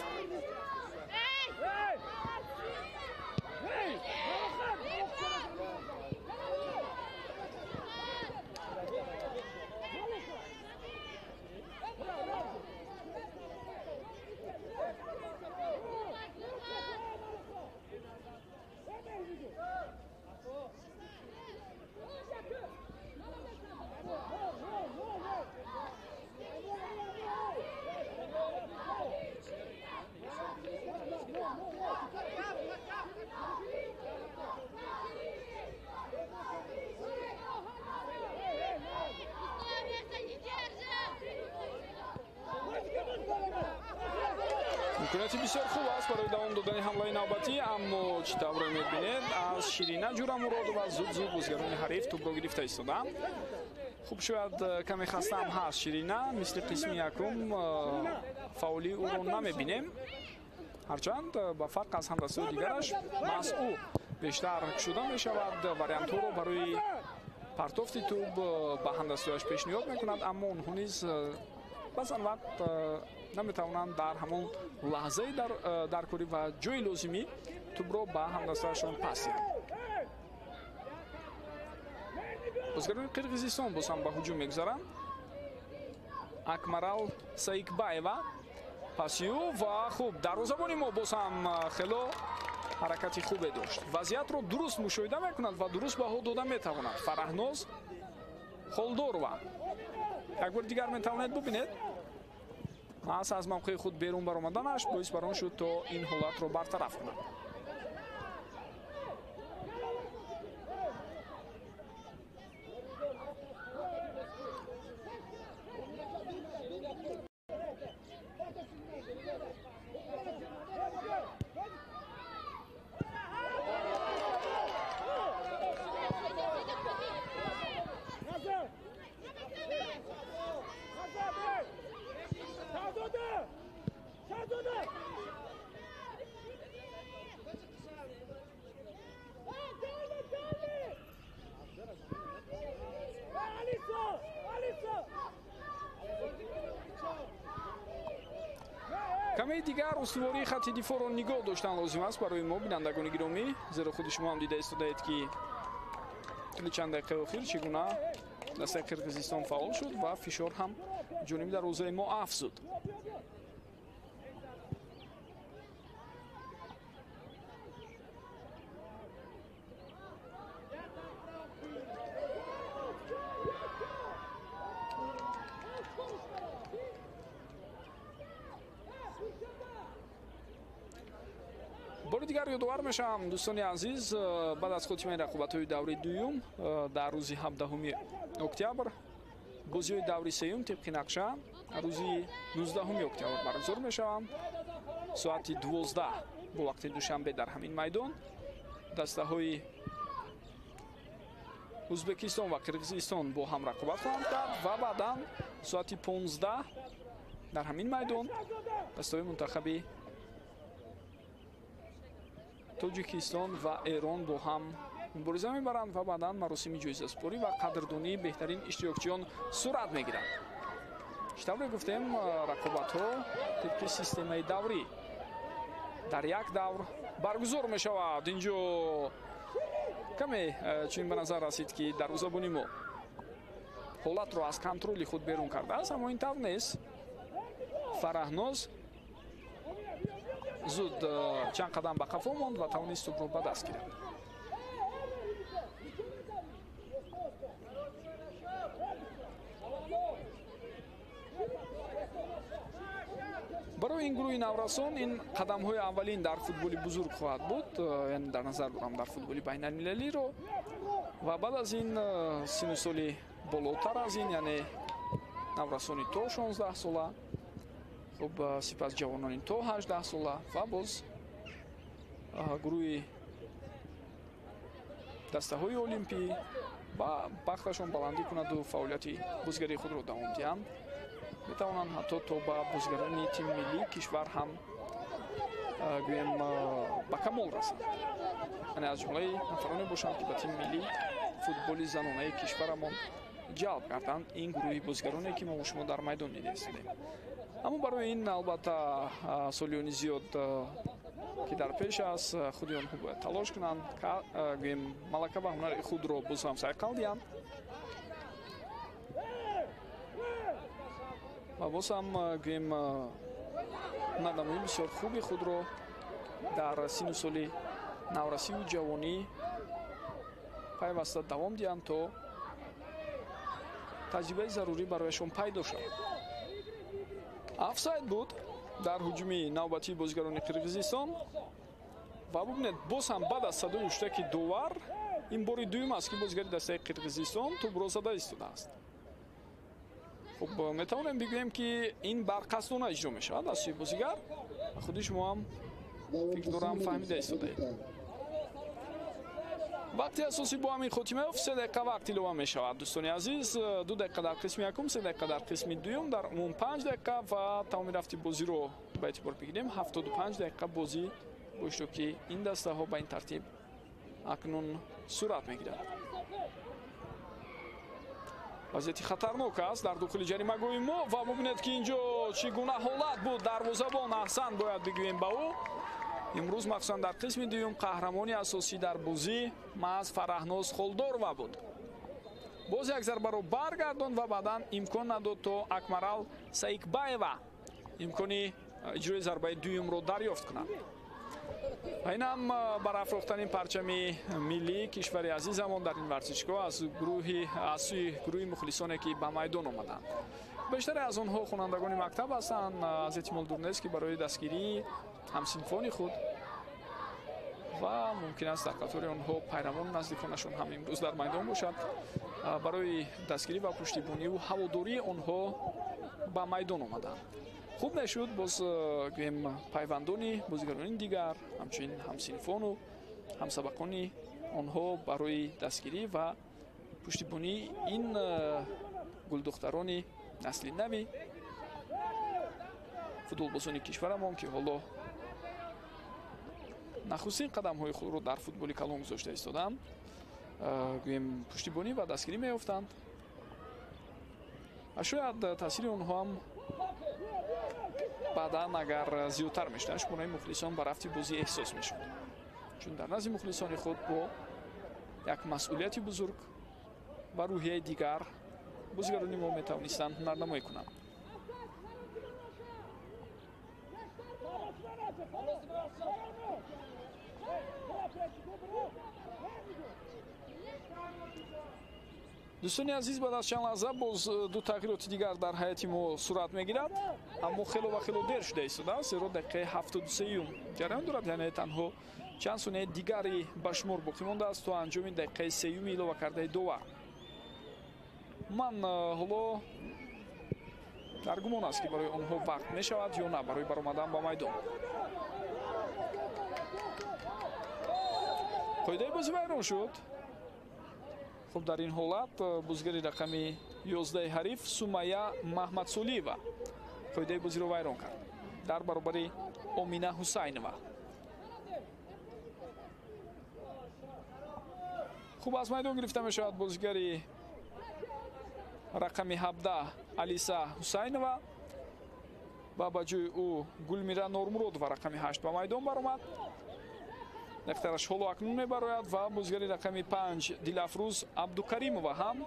Имконияти бисёр хуб аст барои давом додани ҳамлаи навбатӣ, аммо чӣ тавре мебинед, аз Ширина Ҷурамуродова зуд-зуд бозигарони ҳариф тӯбро гирифта истоданд. Хуб, шояд каме хастаам ҳаст Ширина, мисли қисми якум фаъолии ӯро намебинем. Ҳарчанд ба фарқ аз ҳамдастаҳои дигараш маҳз ӯ бештар кушода мешавад, вариантҳоро барои партофти тӯб ба ҳамдастаҳояш пешниҳод мекунад, аммо онҳо низ баъзан вақт наметавонанд дар ҳамон лаҳзаи даркорӣ ва ҷои лозимӣ тӯбро ба ҳамдастаашон пас диҳанд. Бозигарони Қирғизистон боз ҳам ба ҳуҷум мегузаранд. Акмарал Саикбаева пасию ва хуб, дарвозабони мо боз ҳам хело ҳаракати хубе дошт. Вазъиятро дуруст мушоҳида мекунад ва дуруст баҳо дода метавонад. Фараҳноз Холдорова. Як бори дигар метавонед бубинед. Маҳз аз мавқеи худ берун баромаданаш боис бар он шуд, то ин ҳолатро бартараф кунад. Каме дигар устувории хатти дифоъро нигоҳ доштан лозим аст барои мо, бинандагони гиромӣ, зеро худи шумо ҳам дида истодаед, ки тӯли чанд дақиқаи охир чӣ гуна дастаи Қирғизистон фаъол шуд ва фишор ҳам ҷониби дарвозаи мо афзуд. Бори дигар ёдовар мешавам, дӯстони азиз, баъд аз хотимаи рақобатҳои даври дуюм дар рӯзи 17 октябр бозиҳои даври сеюм тибқи нақша рӯзи 19 октябр баргузор мешаванд. Соати 12 бо вақти Душанбе дар ҳамин майдон дастаҳои Ӯзбекистон ва Қирғизистон бо ҳам рақобат хоҳанд кард ва баъдан соати 15 дар ҳамин майдон дастаҳои мунтахаби Тоҷикистон ва Эрон бо ҳам мубориза мебаранд ва баъдан маросими ҷоизаспорӣ ва қадрдонии беҳтарин иштирокчиён сурат мегирад. Чӣ тавре гуфтем, рақобатҳо тибқи системаи даврӣ дар як давр баргузор мешавад. Инҷо каме чунин ба назар расид, ки дарвозабони мо ҳолатро аз контроли худ берун кардааст, аммо ин тавр нест. Фараҳноз зуд чанд қадам ба қафо монд ва тавонист тӯбро ба даст гирад. Барои ин гурӯҳи наврасон ин қадамҳои аввалин дар футболи бузург хоҳад буд, яъне дар назар дорам дар футболи байналмилалиро, ва баъд аз ин сину соли болотар аз ин, яъне наврасони то 16 сола, хуб, сипас ҷавонони то 18 сола ва боз гурӯҳи дастаҳои олимпӣ ва бахташон баландӣ кунаду фаъолияти бозигарии худро давом диҳанд, метавонанд ҳатто то ба бозигарони тими миллии кишвар ҳам гӯем ба камол расанд, яъне аз ҷумлаи нафароне бошанд, ки ба тими миллии футболи занонаи кишварамон ҷалб карданд ин гурӯҳи бозигароне, ки мо шумо дар майдон дида истодем. Аммо барои ин албатта солиёни зиёд ки дар пеш аст, худи онҳо бояд талош кунанд, гӯем малака ва ҳунари худро боз ҳам сайқал диҳанд ва боз ҳам гӯем ҳунарнамоии бисёр хуби худро дар сину соли наврасиву ҷавонӣ пайваста давом диҳанд, то таҷрибаи зарурӣ барояшон пайдо шавад. Офсайд буд дар ҳуҷуми навбатии бозигарони Қирғизистон ва бубинед, боз ҳам баъд аз садои ҳуштаки довар ин бори дуюм аст, ки бозигари дастаи Қирғизистон тӯбро зада истодааст. Хуб, метавонем бигӯем, ки ин барқасдона иҷро мешавад аз сӯи бозигар. Худи шумо ҳам фикр дорам фаҳмида истодаед. Вақти асосӣ бо ҳамин хотима ёфт, 3 дақиқа вақт илова мешавад. Дӯстони азиз, 2 дақиқа дар қисми якум, 3 дақиқа дар қисми дуюм, дар умум 5 дақиқа ва тамоми рафти бозиро ба эътибор бигирем, 75 дақиқа бозӣ бо иштироки ин дастаҳо ба ин тартиб акнун сурат мегирад. Вазъияти хатарнок аст дар дохили ҷаримагоҳи мо ва бубинед, ки инҷо чӣ гуна ҳолат буд. Дарвозабон аҳсан бояд бигӯем ба ӯ. Имрӯз махсусан дар қисми дуюм қаҳрамони асосӣ дар бозӣ маҳз Фараҳноз Холдорова буд. Боз як зарбаро баргардонд ва баъдан имкон надод, то Акмарал Саикбаева имкони иҷрои зарбаи дуюмро дарёфт кунад. Ва инам барафрохтани парчами миллии кишвари азизамон дар ин варзишгоҳ аз сӯи гурӯҳи мухлисоне, ки ба майдон омаданд. Бештаре аз онҳо хонандагони мактаб ҳастанд. Аз эҳтимол дур нест, ки барои дастгирии ҳамсинфони худ ва мумкин аст дар қатори онҳо пайравону наздиконашон ҳам имрӯз дар майдон бошад, барои дастгирӣ ва пуштибониву ҳаводории онҳо ба майдон омаданд. Хуб мешуд боз гӯем пайвандони бозигарони дигар, ҳамчунин ҳамсинфону ҳамсабақони онҳо барои дастгирӣ ва пуштибонии ин гулдухтарони насли нави футболбозони кишварамон, ки ҳоло нахустин қадамҳои худро дар футболи калон гузошта истоданд, гӯем пуштибонӣ ва дастгирӣ меёфтанд. Ва шояд таъсири онҳо ҳам баъдан агар зиёдтар мешуданд, шумораи мухлисон ба рафти бозӣ эҳсос мешуд, чун дар назди мухлисони худ бо як масъулияти бузург ва рӯҳияи дигар бозигарони мо метавонистанд ҳунарнамоӣ кунанд. Дӯстони азиз, баъд аз чанд лаҳза боз ду тағйироти дигар дар ҳайати мо сурат мегирад, аммо хело ва хело дер шуда истодааст, зеро дақиқаи 73-юм ҷараён дорад, яъне танҳо чанд сонияи дигари ба шумор боқӣ мондааст то анҷоми дақиқаи сеюми илова кардаи довар. Ман ҳоло дар гумон аст, ки барои онҳо вақт мешавад ё на барои баромадан ба майдон. Қоидаи бозӣ вайрон шуд. Хуб, дар ин ҳолат бозигари рақами 11 ҳариф Сумая Маҳмадсолиева қоидаи бозиро вайрон кард дар баробари Омина Ҳусайнова. Хуб, аз майдон гирифта мешавад бозигари рақами 17 Алиса Ҳусайнова ва ба ҷои ӯ Гулмира Нормуродова рақами 8 ба майдон баромад. Дақтараш ҳоло акнун мебарояд ва бозигари рақами 5 Дилафрӯз Абдукаримова ҳам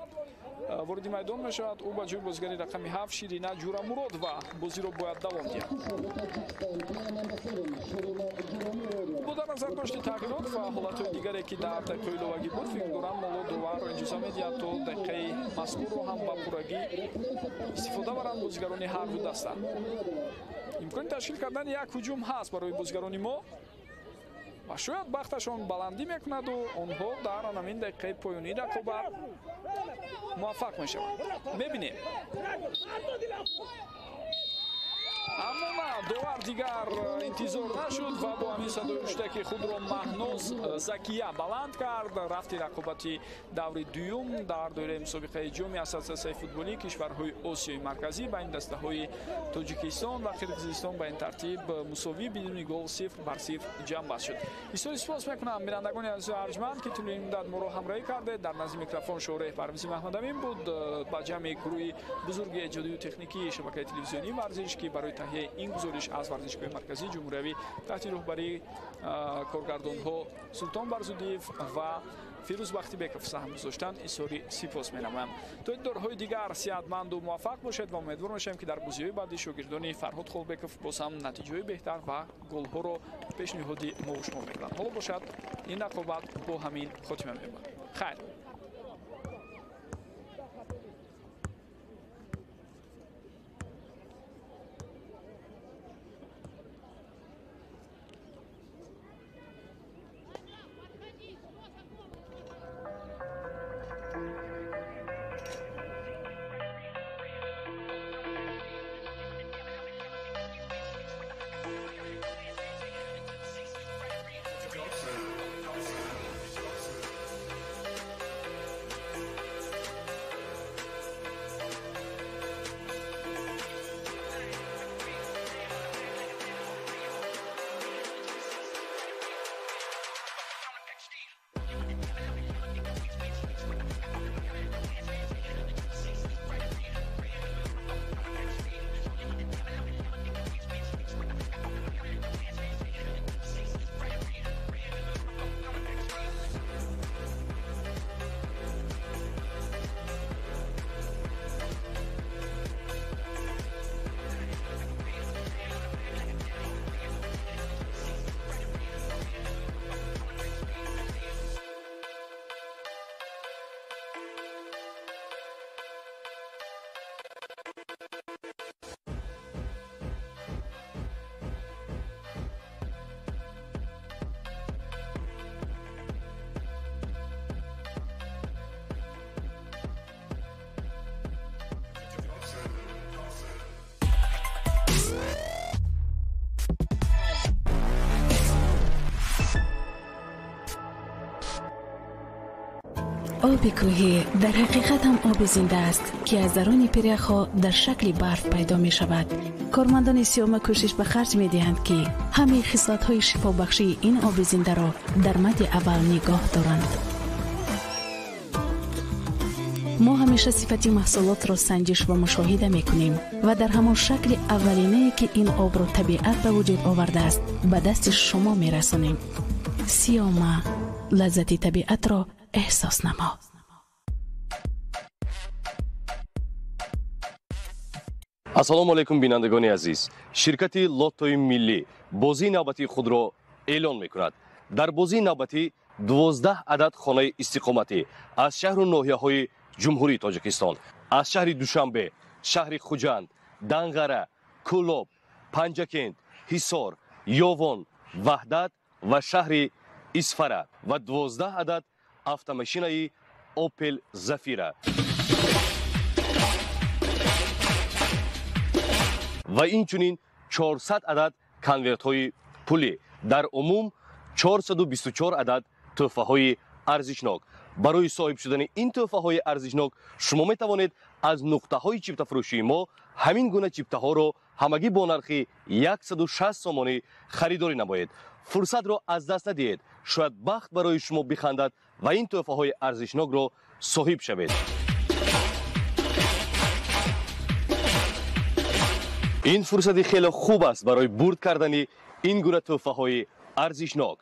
вориди майдон мешавад. Ӯ ба ҷои бозигари рақами 7 Ширина Ҷурамуродова бозиро бояд давом диҳад. Бо дар назар дошти тағйирот ва ҳолатҳои дигаре, ки дар дақиқаи иловагӣ буд, фикр дорам ҳоло довар иҷоза медиҳад, то дақиқаи мазкурро ҳам ба пуррагӣ истифода баранд бозигарони ҳар ду даста. Имкони ташкил кардани як ҳуҷум ҳаст барои бозигарони мо ва шояд бахташон баландӣ мекунаду онҳо дар ҳамин дақиқаи поёнии рақобат муваффақ мешаванд. Мебинем. Аммо на, довар дигар интизор нашуд ва бо ҳамин садои ҳуштаки худро Маҳноз Закия баланд кард. Рафти рақобати даври дуюм дар доираи мусобиқаи ҷоми ассотсиатсияи футболии кишварҳои Осиёи Марказӣ байни дастаҳои Тоҷикистон ва Қирғизистон ба ин тартиб мусовӣ бидуни гол 0-0 ҷамъбаст шуд. Бисёри сипос мекунам бинандагони азизу арҷманд, ки тӯли ин муддат моро ҳамроҳӣ кардед. Дар назди микрофон Шореҳ Парвизи Маҳмадамин буд. Ба ҷамъи гурӯҳи бузурги эҷодию техникии шабакаи телевизионии варзиш, ки барои таҳияи ин гузориш аз варзишгоҳи марказии ҷумҳуриявӣ таҳти роҳбарии коргардонҳо Султон Барзудиев ва Фирӯз Бахтибеков саҳм гузоштанд, изҳори сипос менамоям. То дидорҳои дигар сиҳатманду муваффақ бошед ва умедвор мешавем, ки дар бозиҳои баъдӣ шогирдони Фарҳод Холбеков боз ҳам натиҷаҳои беҳтар ва голҳоро пешниҳоди мову шумо мекунанд. Ҳоло бошад, ин рақобат бо ҳамин хотима меёбад. Хайр. Оби кӯҳӣ дар ҳақиқат ҳам оби зинда аст, ки аз даруни пиряхҳо дар шакли барф пайдо мешавад. Кормандони Сиёма кӯшиш ба харҷ медиҳанд, ки ҳамаи хислатҳои шифобахшии ин оби зиндаро дар мадди аввал нигоҳ доранд. Мо ҳамеша сифати маҳсулотро санҷиш ва мушоҳида мекунем ва дар ҳамон шакли аввалинае, ки ин обро табиат ба вуҷуд овардааст, ба дасти шумо мерасонем. Сиёма, лаззати табиатро эҳсос намо. Ассалому алайкум, бинандагони азиз. Ширкати Лоттои миллӣ бозии навбатии худро эълон мекунад. Дар бозии навбатӣ 12 адад хонаи истиқоматӣ аз шаҳру ноҳияҳои Ҷумҳурии Тоҷикистон, аз шаҳри Душанбе, шаҳри Хуҷанд, Данғара, Кӯлоб, Панҷакент, Ҳисор, Ёвон, Ваҳдат ва шаҳри Исфара ва 12 адад автомашинаи Опел Зафира ва инчунин 400 адад конвертҳои пулӣ, дар умум 424 адад тӯҳфаҳои арзишнок. Барои соҳиб шудани ин тӯҳфаҳои арзишнок шумо метавонед аз нуқтаҳои чиптафурӯшии мо ҳамин гуна чиптаҳоро ҳамагӣ бо нархи 160 сомонӣ харидорӣ намоед. Фурсатро аз даст надиҳед, шояд бахт барои шумо бихандад ва ин тӯҳфаҳои арзишнокро соҳиб шавед. Ин фурсати хеле хуб аст барои бурд кардани ин гуна тӯҳфаҳои арзишнок.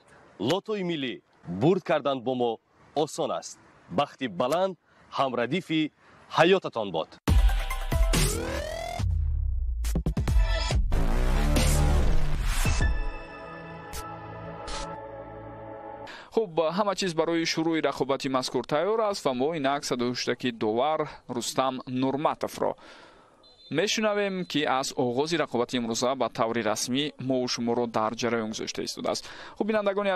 Лотои миллӣ, бурд кардан бо мо осон аст. Бахти баланд ҳамрадифи ҳаётатон бод. Хуб, ҳама чиз барои шурӯи рақобати мазкур тайёр аст ва мо инак садоҳуштаки довар Рустам Нурматовро мешунавем, ки аз оғози рақобати имрӯза ба таври расмӣ мову шуморо дар ҷараён гузошта истодааст. Хуб, бинандагони